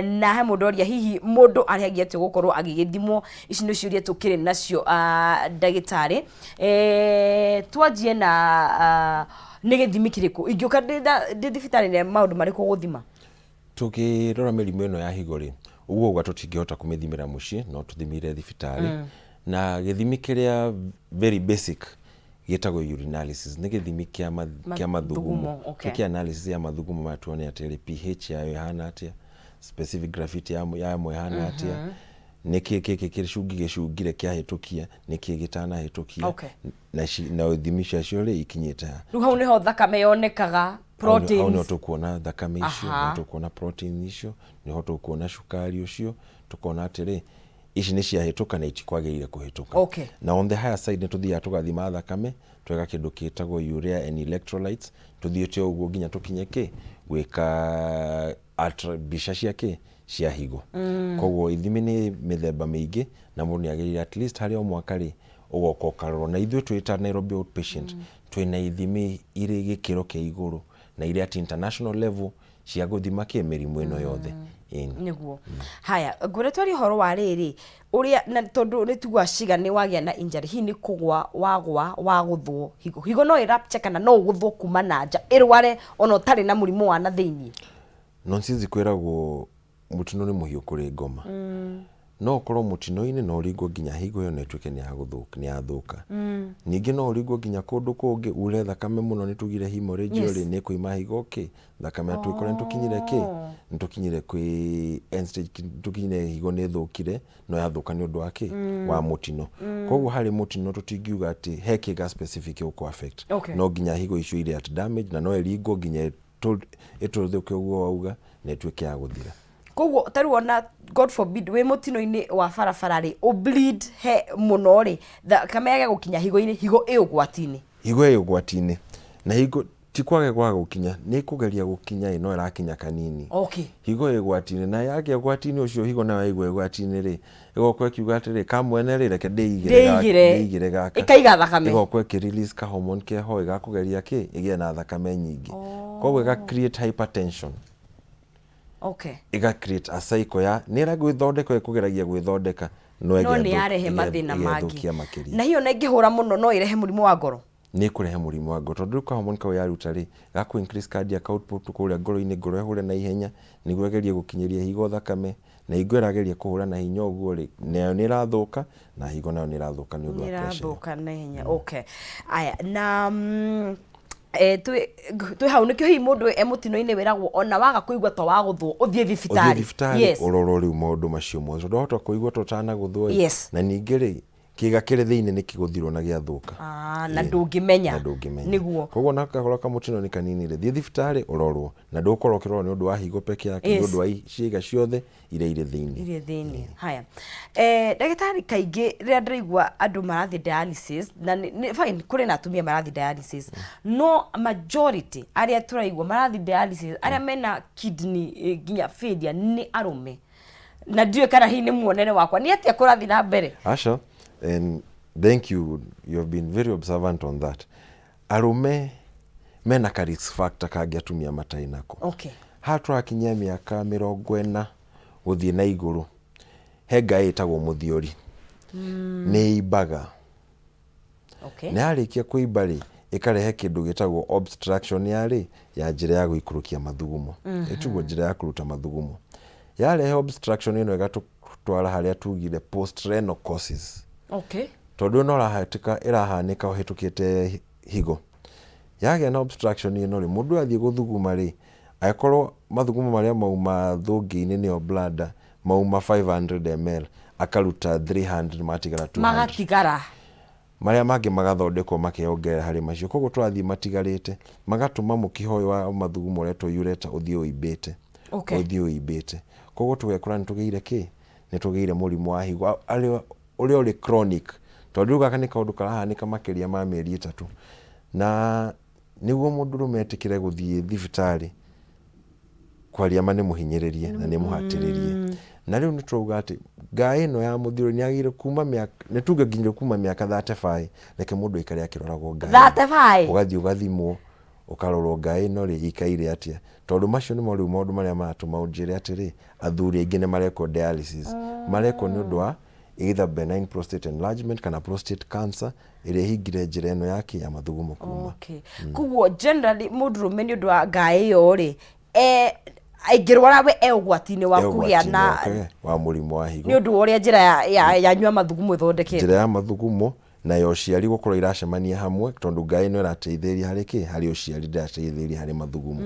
Na he mũndũ oria hihi mũndũ arĩhagia atĩa gũkorwo agĩgĩthimwo. Ici nĩ ciũria tũkĩrĩ nacio ndagĩtarĩ. Twanjie na nĩ gĩthimi kĩrĩkũ ingĩũka ndĩ thibitarĩ, nĩ maũndũ marĩkũ ũgũthima? Tukirora mĩrimũ ĩno ya higo rĩ, ũguo ũguo tũtingĩhota kũmĩthimĩra mũciĩ, no tũthimĩre thibitarĩ. Na gĩthimi kĩrĩa very basic gĩtagwo urinalysis, nĩ gĩthimi kĩa kĩa mathugumo. Twĩke analysis ya mathugumo maya tuone atĩrĩ pH yayo ĩhana atĩa, specific gravity yamo ĩhana atĩa, nĩkĩ gĩkĩ gĩcungi gĩcungire kĩahĩtũkia, nĩkĩ gĩtanahĩtũkia, na ithimi ciacio rĩ ikinyĩte ha. Rĩu hau nĩho thakame yonekaga? Hau nĩho Proteins. Tũkuona thakame icio, nĩho tũkuona protein icio, nĩho tũkuona cukari ũcio, tũkona atĩrĩ ici nĩ ciahĩtũka na itikwagĩrĩire kũhĩtũka. Na on the higher side nĩ tũthiaga tũgathima thakame, tweka kĩndũ gĩtagwo urea and electrolytes, tũthiĩte ũguo nginya tũkinye kĩ gwĩka mbica cia kĩ cia higo. Koguo ithimi nĩ mĩthemba mĩingĩ, na mũndũ nĩ agĩrĩire at least harĩ o mwaka rĩ ũgoka ũkarorwo. Na ithuĩ twĩ ta Nairobi Outpatient twĩna ithimi irĩ gĩkĩro kĩa igũrũ na irĩ at international level Cia gũthima kĩ mĩrimũ ĩno yothe. Ĩni. Nĩguo. Haya, ngwĩre twarie ũhoro wa rĩrĩ, ũrĩa na tondũ nĩ tugua ciga nĩ wagĩa na injury, hihi nĩ kũgwa wagwa wagũthwo higo. Higo no ĩ-rupture kana no ũgũthwo kuma na nja ĩrware ona ũtarĩ na mũrimũ wa na thĩiniĩ? Nonsense kwĩragwo mũtino nĩ mũhiũ kũrĩ ngoma. No ũkorwo mũtino-inĩ na ũringwo nginya higo ĩyo na ĩtuĩke nĩ yagũthũka, nĩ yathũka. Ningĩ no ũringwo nginya kũndũ kũngĩ ure thakame mũno, nĩ tugire hemorrhage ĩyo rĩ, nĩ ĩkũima higo kĩ? Thakame, na twĩkore nĩ tũkinyire kĩ? Nĩ tũkinyire kwĩ end stage, tũkinyire higo nĩ ĩthũkire, no yathũka nĩ ũndũ wa kĩ? Wa mũtino. Koguo harĩ mũtino tũtingiuga atĩ he kĩga specific ĩgũkũ affect. No nginya higo icio irĩ at damage na no ĩringwo nginya ĩtũthũke ũguo wauga na ĩtuĩke ya gũthira. Koguo ta rĩu ona God forbid wĩ mũtino-inĩ wa barabara rĩ, ũ bleed he mũno rĩ, thakame yage gũkinya higo-inĩ, higo ĩ ũgwati-inĩ. Higo ĩ ũgwati-inĩ. Na higo ti kwage kwaga gũkinya, nĩ ĩkũgeria gũkinya ĩ no ĩrakinya kanini. Higo ĩ ũgwati-inĩ, na yagĩa ũgwati-inĩ ũcio higo nayo yaigua ĩ ũgwati-inĩ rĩ, ĩgoka ĩkiuga atĩrĩ, kamwene rĩ, reke ndĩigĩre Ndĩigĩre. ndĩigĩre gaka. Ĩkaiga thakame. Ĩgoka ĩkĩ release ka hormone keho ĩgakũgeria kĩ, ĩgĩe na thakame nyingĩ. Koguo ĩga create hypertension. Ĩga create a cycle ya nĩ ĩragwĩthondeka, ĩkũgeragia gwĩthondeka no No nĩ yarehe mathĩna mangĩ. ĩgethũkia makĩria. Na hiyo ona ĩngĩhũra mũno no ĩrehe mũrimũ wa ngoro? Nĩ ĩkũrehe mũrimũ wa ngoro, tondũ rĩu ka hormone kau yaruta rĩ, gakũ increase cardiac output kũrĩa ngoro-inĩ, ngoro ĩhũre na ihenya nĩguo ĩgerie gũkinyĩria higo thakame, na higo ĩrageria kũhũra na hinya ũguo rĩ, nayo nĩ ĩrathũka na higo nayo nĩ ĩrathũka nĩ ũndũ wa pressure ĩyo. Nĩ ĩrathũka na ihenya. Okay. Aya, na twĩ twĩ hau nĩkĩo hihi mũndũ e mũtino-inĩ wĩragwo ona waga kũigua ta wagũthwo ũthiĩ Ũthiĩ thibitarĩ. Thibitarĩ ũrorwo rĩu maũndũ macio mothe, tondũ wahota kũigua ta ũtanagũthwo ĩ, na ningĩ rĩ, kĩga kĩrĩ thĩinĩ nĩ kĩgũthirwo na gĩathũka. Ah, na ndũngĩmenya. Na ndũngĩmenya. Nĩguo. Koguo na kahora kamũtino nĩ kanini rĩ, thiĩ thibitarĩ ũrorwo, na ndũgũkorwo ũkĩrorwo nĩ ũndũ wa higo peke yake, nĩ ũndũ wa ciĩga ciothe iria irĩ thĩinĩ. Iria thĩinĩ. Haya, ndagĩtarĩ, kaingĩ rĩrĩa ndĩraigua andũ marathiĩ dialysis, na nĩ fine, kũrĩ na atumia marathiĩ dialysis, no majority arĩa tũraigua marathiĩ dialysis, arĩa mena kidney nginya failure, nĩ arũme, na ndiũĩ kana hihi nĩ muonere wakwa, nĩ atĩa kũrathiĩ na mbere? Aca, and thank you, you have been very observant on that. Arũme mena ka risk factor kangĩ atumia matarĩ nako. Haha tũrakinyia mĩaka 40 gũthiĩ na igũrũ, he ngaĩ ĩtagwo mũthiori, nĩ ĩimbaga. Na yarĩkia kũimba rĩ, ĩkarehe kĩndũ gĩtagwo obstruction ya rĩ, ya njĩra ya gũikũrũkia mathugumo. Ĩtugwo njĩra ya kũruta mathugumo. Yarehe obstruction ĩno ĩgatũtwara harĩa tugire post renal causes. Tondũ ĩno ĩrahatĩka ĩrahanĩka ũhĩtũkĩte higo. Yagĩa na obstruction ĩno rĩ, mũndũ athiĩ gũthuguma rĩ, angĩkorwo mathugumo marĩa mauma thũngĩ-inĩ nĩyo bladder mauma 500 ml, akaruta 300, magatigara 200. Magatigara. Marĩa mangĩ magathondekwo makeyongerera harĩ macio. Koguo tũrathiĩ matigarĩte, magatũma mũkiha ũyũ wa mathugumo ũretwo ureter ũthiĩ ũimbĩte. Ũthiĩ ũimbĩte. Koguo tũgekora nĩ tũgĩire kĩ? Nĩ tũgĩire mũrimũ wa higo arĩa ũrĩa ũrĩ chronic. Tondũ rĩu gaka nĩ kaũndũ karahanĩka makĩria ma mĩeri 3. Na nĩguo mũndũrũme etĩkĩre gũthiĩ thibitarĩ, kwaria ma nĩ mũhinyĩrĩrie na nĩ mũhatĩrĩrie. Na rĩu nĩ tũrauga atĩ ngaĩ ĩno ya mũthiũrũrũko nĩ yagĩrĩire kuma mĩaka, nĩ tuge nginya kuma mĩaka 35, reke mũndũ aikare akĩroragwo ngaĩ. 35? Ũgathiĩ ũgathimwo, ũkarorwo ngaĩ ĩno rĩ, ĩikaire atĩa. Tondũ macio nĩmo rĩu maũndũ marĩa maratũma ũnjĩre atĩrĩ, athuri aingĩ nĩ marekwo dialysis. Marekwo nĩ ũndũ wa either benign prostate enlargement kana prostate cancer ĩrĩa ĩhingire njĩra ĩno yake ya mathugumo kuma. Koguo generally mũndũrũme nĩ ũndũ wa ngaĩ ĩyo rĩ, aingĩrwara we e ũgwati-inĩ wa E kũgĩa ũgwati-inĩ na wake wa mũrimũ wa higo. Nĩ ũndũ wa ũrĩa njĩra yanyua mathugumo ĩthondeketwo. Njĩra ya mathugumo na ya ũciari gũkorwo iracemania hamwe, tondũ ngaĩ ĩno ĩrateithĩrĩria harĩ kĩ? Harĩ ũciari, ndĩrateithĩrĩria harĩ mathugumo.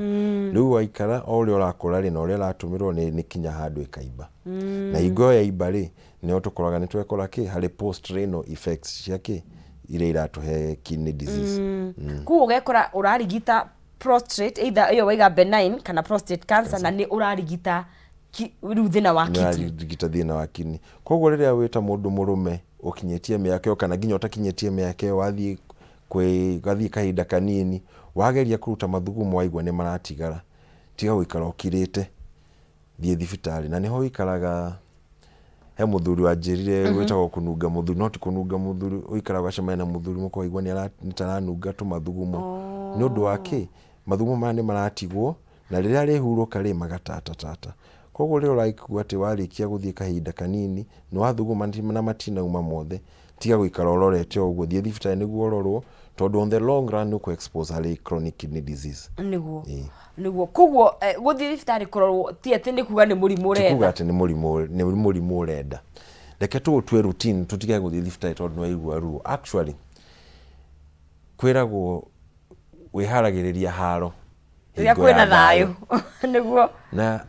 Rĩu waikara o ũrĩa ũrakũra rĩ, na ũrĩa ĩratũmĩrwo nĩ kinya handũ ĩkaimba. Na hingo ĩyo yaimba rĩ, nĩho tũkoraga nĩ twekora kĩ? Harĩ post renal effects cia kĩ? Iria iratũhe kidney disease. Koguo ũgekora ũrarigita prostate, either ĩyo waiga benign kana prostate cancer, na nĩ ũrarigita rĩu thĩna wa kidney. Nĩ ũrarigita thĩna wa kidney. Koguo rĩrĩa wĩ ta mũndũ mũrũme ũkinyĩtie mĩaka ĩyo kana nginya ũtakinyĩtie mĩaka ĩyo, wathiĩ kwĩ gathiĩ kahinda kanini, wageria kũruta mathugumo waigua nĩ maratigara, tiga gũikara ũkirĩte, thiĩ thibitarĩ. Na nĩho ũikaraga, he mũthuri wanjĩrire gwĩtagwo kũnunga mũthuri, no ti kũnunga mũthuri, ũikaraga ũgacemania na mũthuri mũkaigua nĩ taranunga tũmathugumo. Nĩ ũndũ wa kĩ? Mathugumo maya nĩ maratigwo Na rĩrĩa arĩhurũka rĩ, magatatatata. Koguo rĩrĩa ũraigua atĩ warĩkia gũthiĩ kahinda kanini, nĩ wathuguma na matinauma mothe, tiga gũikara ũrorete o ũguo, thiĩ thibitarĩ nĩguo ũrorwo, tondũ on the long run nĩ ũkũ expose harĩ chronic kidney disease. Nĩguo. Nĩguo. Koguo gũthiĩ thibitarĩ kũrorwo ti atĩ nĩ kuga nĩ mũrimũ Ti kuga ũrenda. atĩ nĩ mũrimũ, nĩ mũrimũ ũrenda. Reke tũũtue routine tũtige gũthiĩ thibitarĩ tondũ nĩ waigua ruo. Actually, kwĩragwo wĩharagĩrĩria haro Rĩrĩa hingo ya kwĩna thayũ. Nĩguo. Na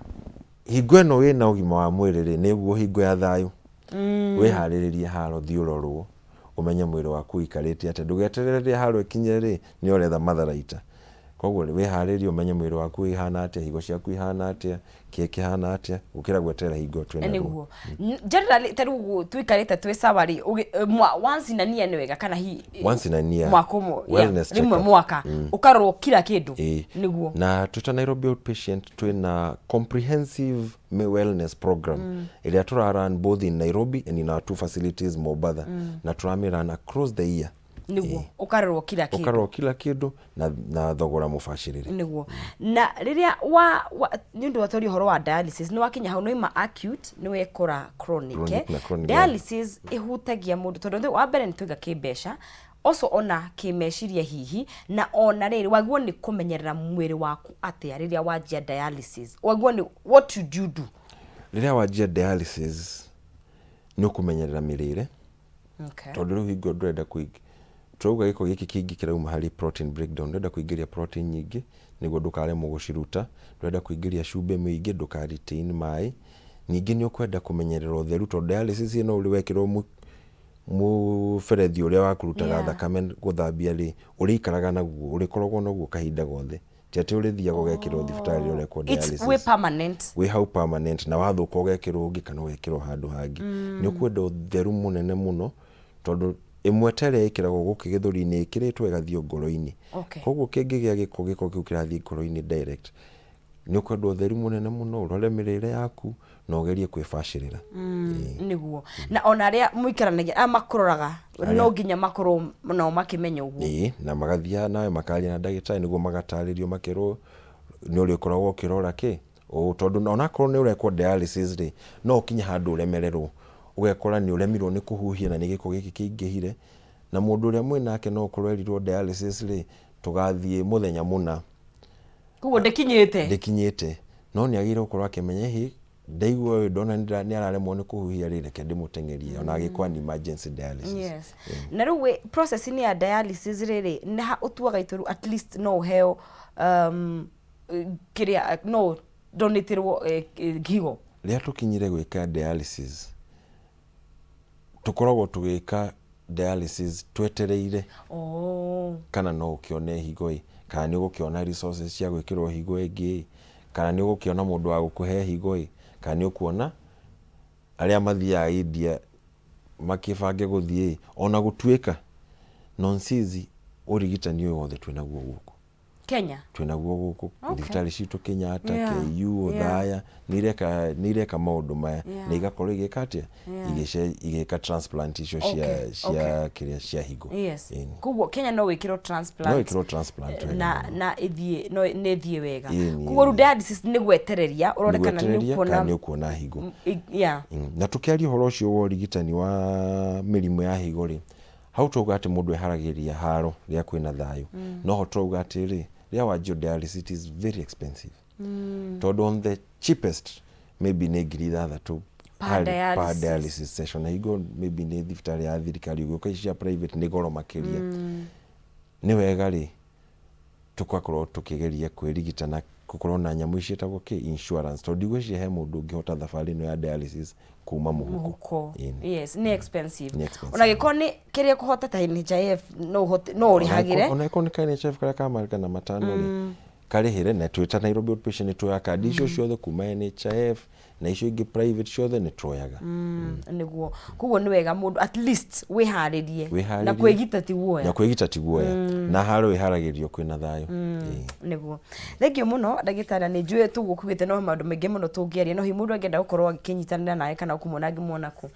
hingo ĩno wĩna ũgima wa mwĩrĩ rĩ, nĩguo hingo ya thayũ. Wĩharĩrĩrie haro, thiĩ ũrorwo, ũmenye mwĩrĩ waku ũikarĩte atĩa. Ndũgeterere rĩrĩa haro ĩkinye rĩ, nĩ ũretha matharaita. Koguo wĩharĩrie ũmenye mwĩrĩ waku ũhana atĩa, higo ciaku ihana atĩa, kĩĩ kĩhana atĩa, gũkĩra gweterera hingo twĩna ruo. Nĩguo. Generally ta rĩu ũguo tũikarĩte twĩ sawa rĩ, once in a year nĩ wega kana hihi Once in a year. Mwaka ũmwe, yeah, Wellness rĩmwe check-up. mwaka ũkarorwo kila kĩndũ. Nĩguo. Na twĩ ta Nairobi Outpatient twĩna comprehensive wellness program ĩrĩa tũra run both in Nairobi and in our two facilities Mombatha, na tũramĩ run across the year. Nĩguo, ũkarorwo kila kĩndũ. Ũkarorwo kila kĩndũ na thogora mũbacĩrĩre. Nĩguo. Na rĩrĩa wa nĩ ũndũ wa twaria ũhoro wa dialysis, nĩ wakinya hau nĩ waima acute, nĩ wekora chronic, Chronic eh? na chronic, yeah. Dialysis ĩhutagia mũndũ tondũ wa mbere nĩ tuiga kĩmbeca, also ona kĩmeciria hihi, na ona rĩrĩ wagĩrĩirwo nĩ kũmenyerera mwĩrĩ waku atĩa rĩrĩa wanjia dialysis, wagĩrĩirwo nĩ what should you do? Rĩrĩa wanjia dialysis nĩ ũkũmenyerera mĩrĩre. Tondũ rĩu hingo ndũrenda kũingĩ, tũrauga gĩko gĩkĩ kĩingĩ kĩrauma harĩ protein breakdown, ndũrenda kũingĩria protein nyingĩ nĩguo ndũkaremwo gũciruta, ndũrenda kũingĩria cumbĩ mũingĩ ndũka retain maĩ, ningĩ nĩ ũkwenda kũmenyerera ũtheru tondũ dialysis ĩno ũrĩ wekĩrwo mũberethi ũrĩa wa kũrutaga thakame gũthambia rĩ, ũrĩikaraga naguo, ũrĩkoragwo naguo kahinda gothe, ti atĩ ũrĩthiaga ũgekĩrwo thibitarĩ rĩrĩa ũrekwo It's dialysis. wĩ permanent. Wĩ hau permanent, na wathũka ũgekĩrwo ũngĩ kana ũgekĩrwo handũ hangĩ. Nĩ ũkwenda ũtheru mũnene mũno tondũ ĩmwe ta ĩrĩa ĩkĩragwo gũkũ gĩthũri-inĩ ĩkĩrĩtwo ĩgathiĩ ngoro-inĩ. Koguo kĩngĩgĩa gĩko, gĩko kĩu kĩrathiĩ ngoro-inĩ direct. Nĩ ũkwenda ũtheru mũnene mũno, ũrore mĩrĩre yaku na ũgerie kwĩbacĩrĩra. Nĩguo. Na ona arĩa mũikaranagia, arĩa makũroraga, no nginya makorwo nao makĩmenya ũguo. Ĩĩ, na magathiaga nawe makaria na ndagĩtarĩ nĩguo magatarĩrio makerwo nĩ ũrĩkoragwo ũkĩrora kĩ, ũũ, tondũ onakorwo nĩ ũrekwo dialysis rĩ, no ũkinye handũ ũremererwo, ũgekora nĩ ũremirwo nĩ kũhuhia na nĩ gĩko gĩkĩ kĩingĩhire, na mũndũ ũrĩa mwĩnake no ũkorwo erirwo dialysis rĩ, tũgathiĩ mũthenya mũna. Koguo ndĩkinyĩte. Ndĩkinyĩte. No nĩ agĩrĩirwo gũkorwo akĩmenya ĩhĩ, ndaigua ũyũ ndona nĩ araremwo nĩ kũhuhia rĩ, reke ndĩmũteng'erie ona agĩkwo an emergency dialysis. Yes. Na rĩu wĩ process-inĩ ya dialysis rĩrĩ, nĩ ha ũtuaga itua rĩu at least no ũheo kĩrĩa, no donatĩrwo higo? Rĩrĩa tũkinyire gwĩka dialysis, tũkoragwo tũgĩka dialysis twetereire kana no ũkĩone higo ĩ, kana nĩ ũgũkĩona resources cia gwĩkĩrwo higo ĩngĩ ĩ, kana nĩ ũgũkĩona mũndũ wa gũkũhe higo ĩ, kana nĩ ũkuona arĩa mathiaga India makĩbange gũthiĩ ĩ, ona gũtuĩka nonsizi ũrigitani ũyũ wothe twĩnaguo gũkũ. Kenya. Twĩnaguo gũkũ thibitarĩ citũ Kenyatta, KU, Othaya nĩ ireka maũndũ maya na igakorwo igĩka atĩa? Igĩka transplant icio cia cia kĩrĩa cia higo. Yes. Koguo Kenya no wĩkĩrwo transplant. No wĩkĩrwo transplant wega Na mũno. Na ĩthiĩ no nĩ ĩthiĩ wega. Ĩni, Koguo rĩu ĩni. dialysis nĩ gwetereria ũrore kana nĩ Nĩ gwetereria ũkuona kana nĩ ũkuona higo. Yeah. Na tũkĩaria ũhoro ũcio wa ũrigitani wa mĩrimũ ya higo rĩ, hau twauga atĩ mũndũ eharagĩria haro rĩrĩa kwĩna thayũ. No ho twauga atĩrĩ, rĩrĩa wanjio dialysis it is very expensive. Tondũ on the cheapest maybe nĩ 6,000 Per harĩ per dialysis. dialysis session. Na hingo maybe nĩ thibitarĩ ya thirikari, ũgĩũka ici cia private nĩ goro makĩria. Nĩ wega rĩ, tũgakorwo tũkĩgeria kwĩrigita na gũkorwo na nyamũ ici ciĩtagwo kĩ, insurance. Tondũ ndigwĩciria he mũndũ ũngĩhota thabarĩ ĩno ya dialysis kuma mũhuko. Mũhuko. Ĩni. Yes, nĩ expensive. Nĩ expensive. Ona gĩkorwo nĩ kĩrĩa ũkũhota ta NHIF no ũhote, no ũrĩhagĩre. Ona ĩkorwo nĩ ka NHIF karĩa ka 500 rĩ, karĩhĩre na twĩ ta Nairobi Outpatient nĩ tuoyaga kandi icio ciothe kuma NHIF na icio ingĩ private ciothe nĩ tuoyaga. Nĩguo. Koguo nĩ wega mũndũ at least wĩharĩrie. Wĩharĩrie. Na kwĩgita ti guoya. Na kwĩgita ti guoya. Na haro wĩharagĩrio kwĩna thayũ. Nĩguo. Thengiũ mũno ndagĩtarĩ, na nĩ njũĩ tũgũkuĩte no maũndũ maingĩ mũno tũngĩaria, no hihi mũndũ angĩenda gũkorwo agĩkĩnyitanĩra nawe kana gũkũmuona angĩmuona kũ?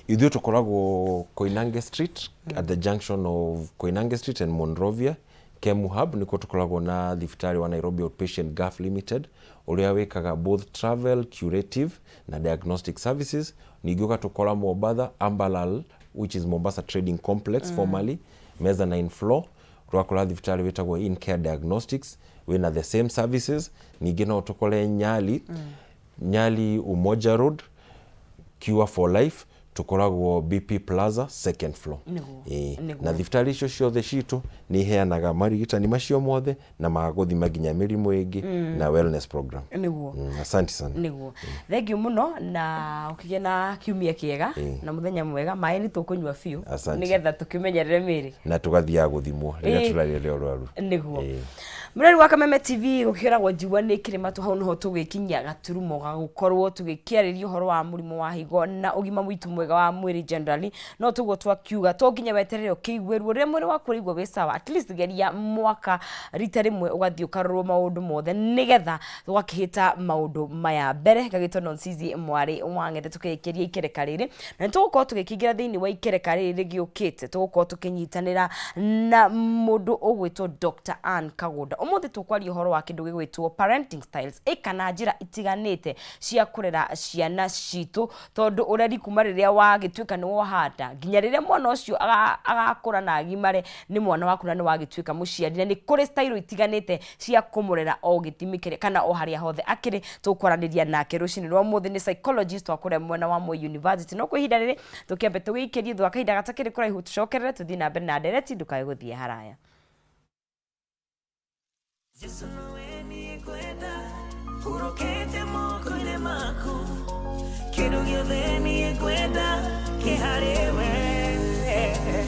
Ithuĩ tũkoragwo Koinange Street, at the junction of Koinange Street and Monrovia. Kemu Hub nĩkuo tũkoragwo na thibitarĩ wa Nairobi Outpatient Gulf Limited ũrĩa wĩkaga both travel curative na diagnostic services. Ningĩ ũgatũkora Mombatha, Ambalal, which is Mombasa Trading Complex formerly, mezzanine floor, tũgakora thibitarĩ wĩtagwo Incare Diagnostics wĩna the same services. Ningĩ no tũkore Nyali, Nyali Umoja Road, Cure for Life, tũkoragwo BP Plaza, second floor. Ĩĩ. Na thibitarĩ icio ciothe citũ nĩ iheanaga marigitani macio mothe na magũthima nginya mĩrimũ ĩngĩ na wellness program. Asante sana. Nĩguo, thengiũ mũno na ũkĩgĩe na kiumia kĩega na mũthenya mwega. Maĩ nĩ tũkũnyua biũ. Asante. Nĩgetha tũkĩmenyerere mĩĩrĩ. Na tũgathiaga gũthimwo rĩrĩa tũrarĩ ũrwaru. Mũrori wa Kameme TV, gũkĩragwo njigua nĩ kĩrĩma tũ, hau nĩho tũgĩkinyia gaturumo ga gũkorwo tũgĩkĩarĩria ũhoro wa mũrimũ wa higo na ũgima witũ mwega wa mwĩrĩ generally. No tũguo twakiuga, to nginya weterere ũkĩigue ruo rĩrĩa mwĩrĩ waku ũraigua wĩ sawa. At least geria mwaka rita rĩmwe ũgathiĩ ũkarorwo maũndũ mothe nĩgetha tũgakĩhĩta maũndũ maya mbere. Gagĩtwo Nonsizi mwarĩ wa Ng'ethe, tũkĩrĩkĩria ikereka rĩrĩ na nĩ tũgũkorwo tũgĩkĩingĩra thĩinĩ wa ikereka rĩrĩ rĩgĩũkĩte. Tũgũkorwo tũkĩnyitanĩra na mũndũ ũgwĩtwo Dr. Ann Kagũnda. Ũmũthĩ tũkwaria ũhoro wa kĩndũ gĩgwĩtwo parenting styles, ĩ kana njĩra itiganĩte cia kũrera ciana citũ, tondũ ũreri kuma rĩrĩa wagĩtuĩka nĩ wohanda nginya rĩrĩa mwana ũcio agakũra na agimare nĩ mwana waku na nĩ wagĩtuĩka mũciari, na nĩ kũrĩ style itiganĩte cia kũmũrera o gĩthimi kĩrĩa kana o harĩa hothe akĩrĩ. Tũkwaranĩria nake rũcinĩ rwa ũmũthĩ, nĩ psychologist wa kũrĩa mwena wa Moi University. No kwa ihinda rĩrĩ tũkĩambe tũgĩikĩrie thutha wa kahinda gatakĩrĩ kũraihu, tũcokerere tũthiĩ na mbere na ndereti. Ndũkae gũthiĩ haraya. Jesu nowe niĩ ngwenda, hurũkĩte moko-inĩ maku, kĩndũ gĩothe niĩ ngwenda kĩ harĩ we.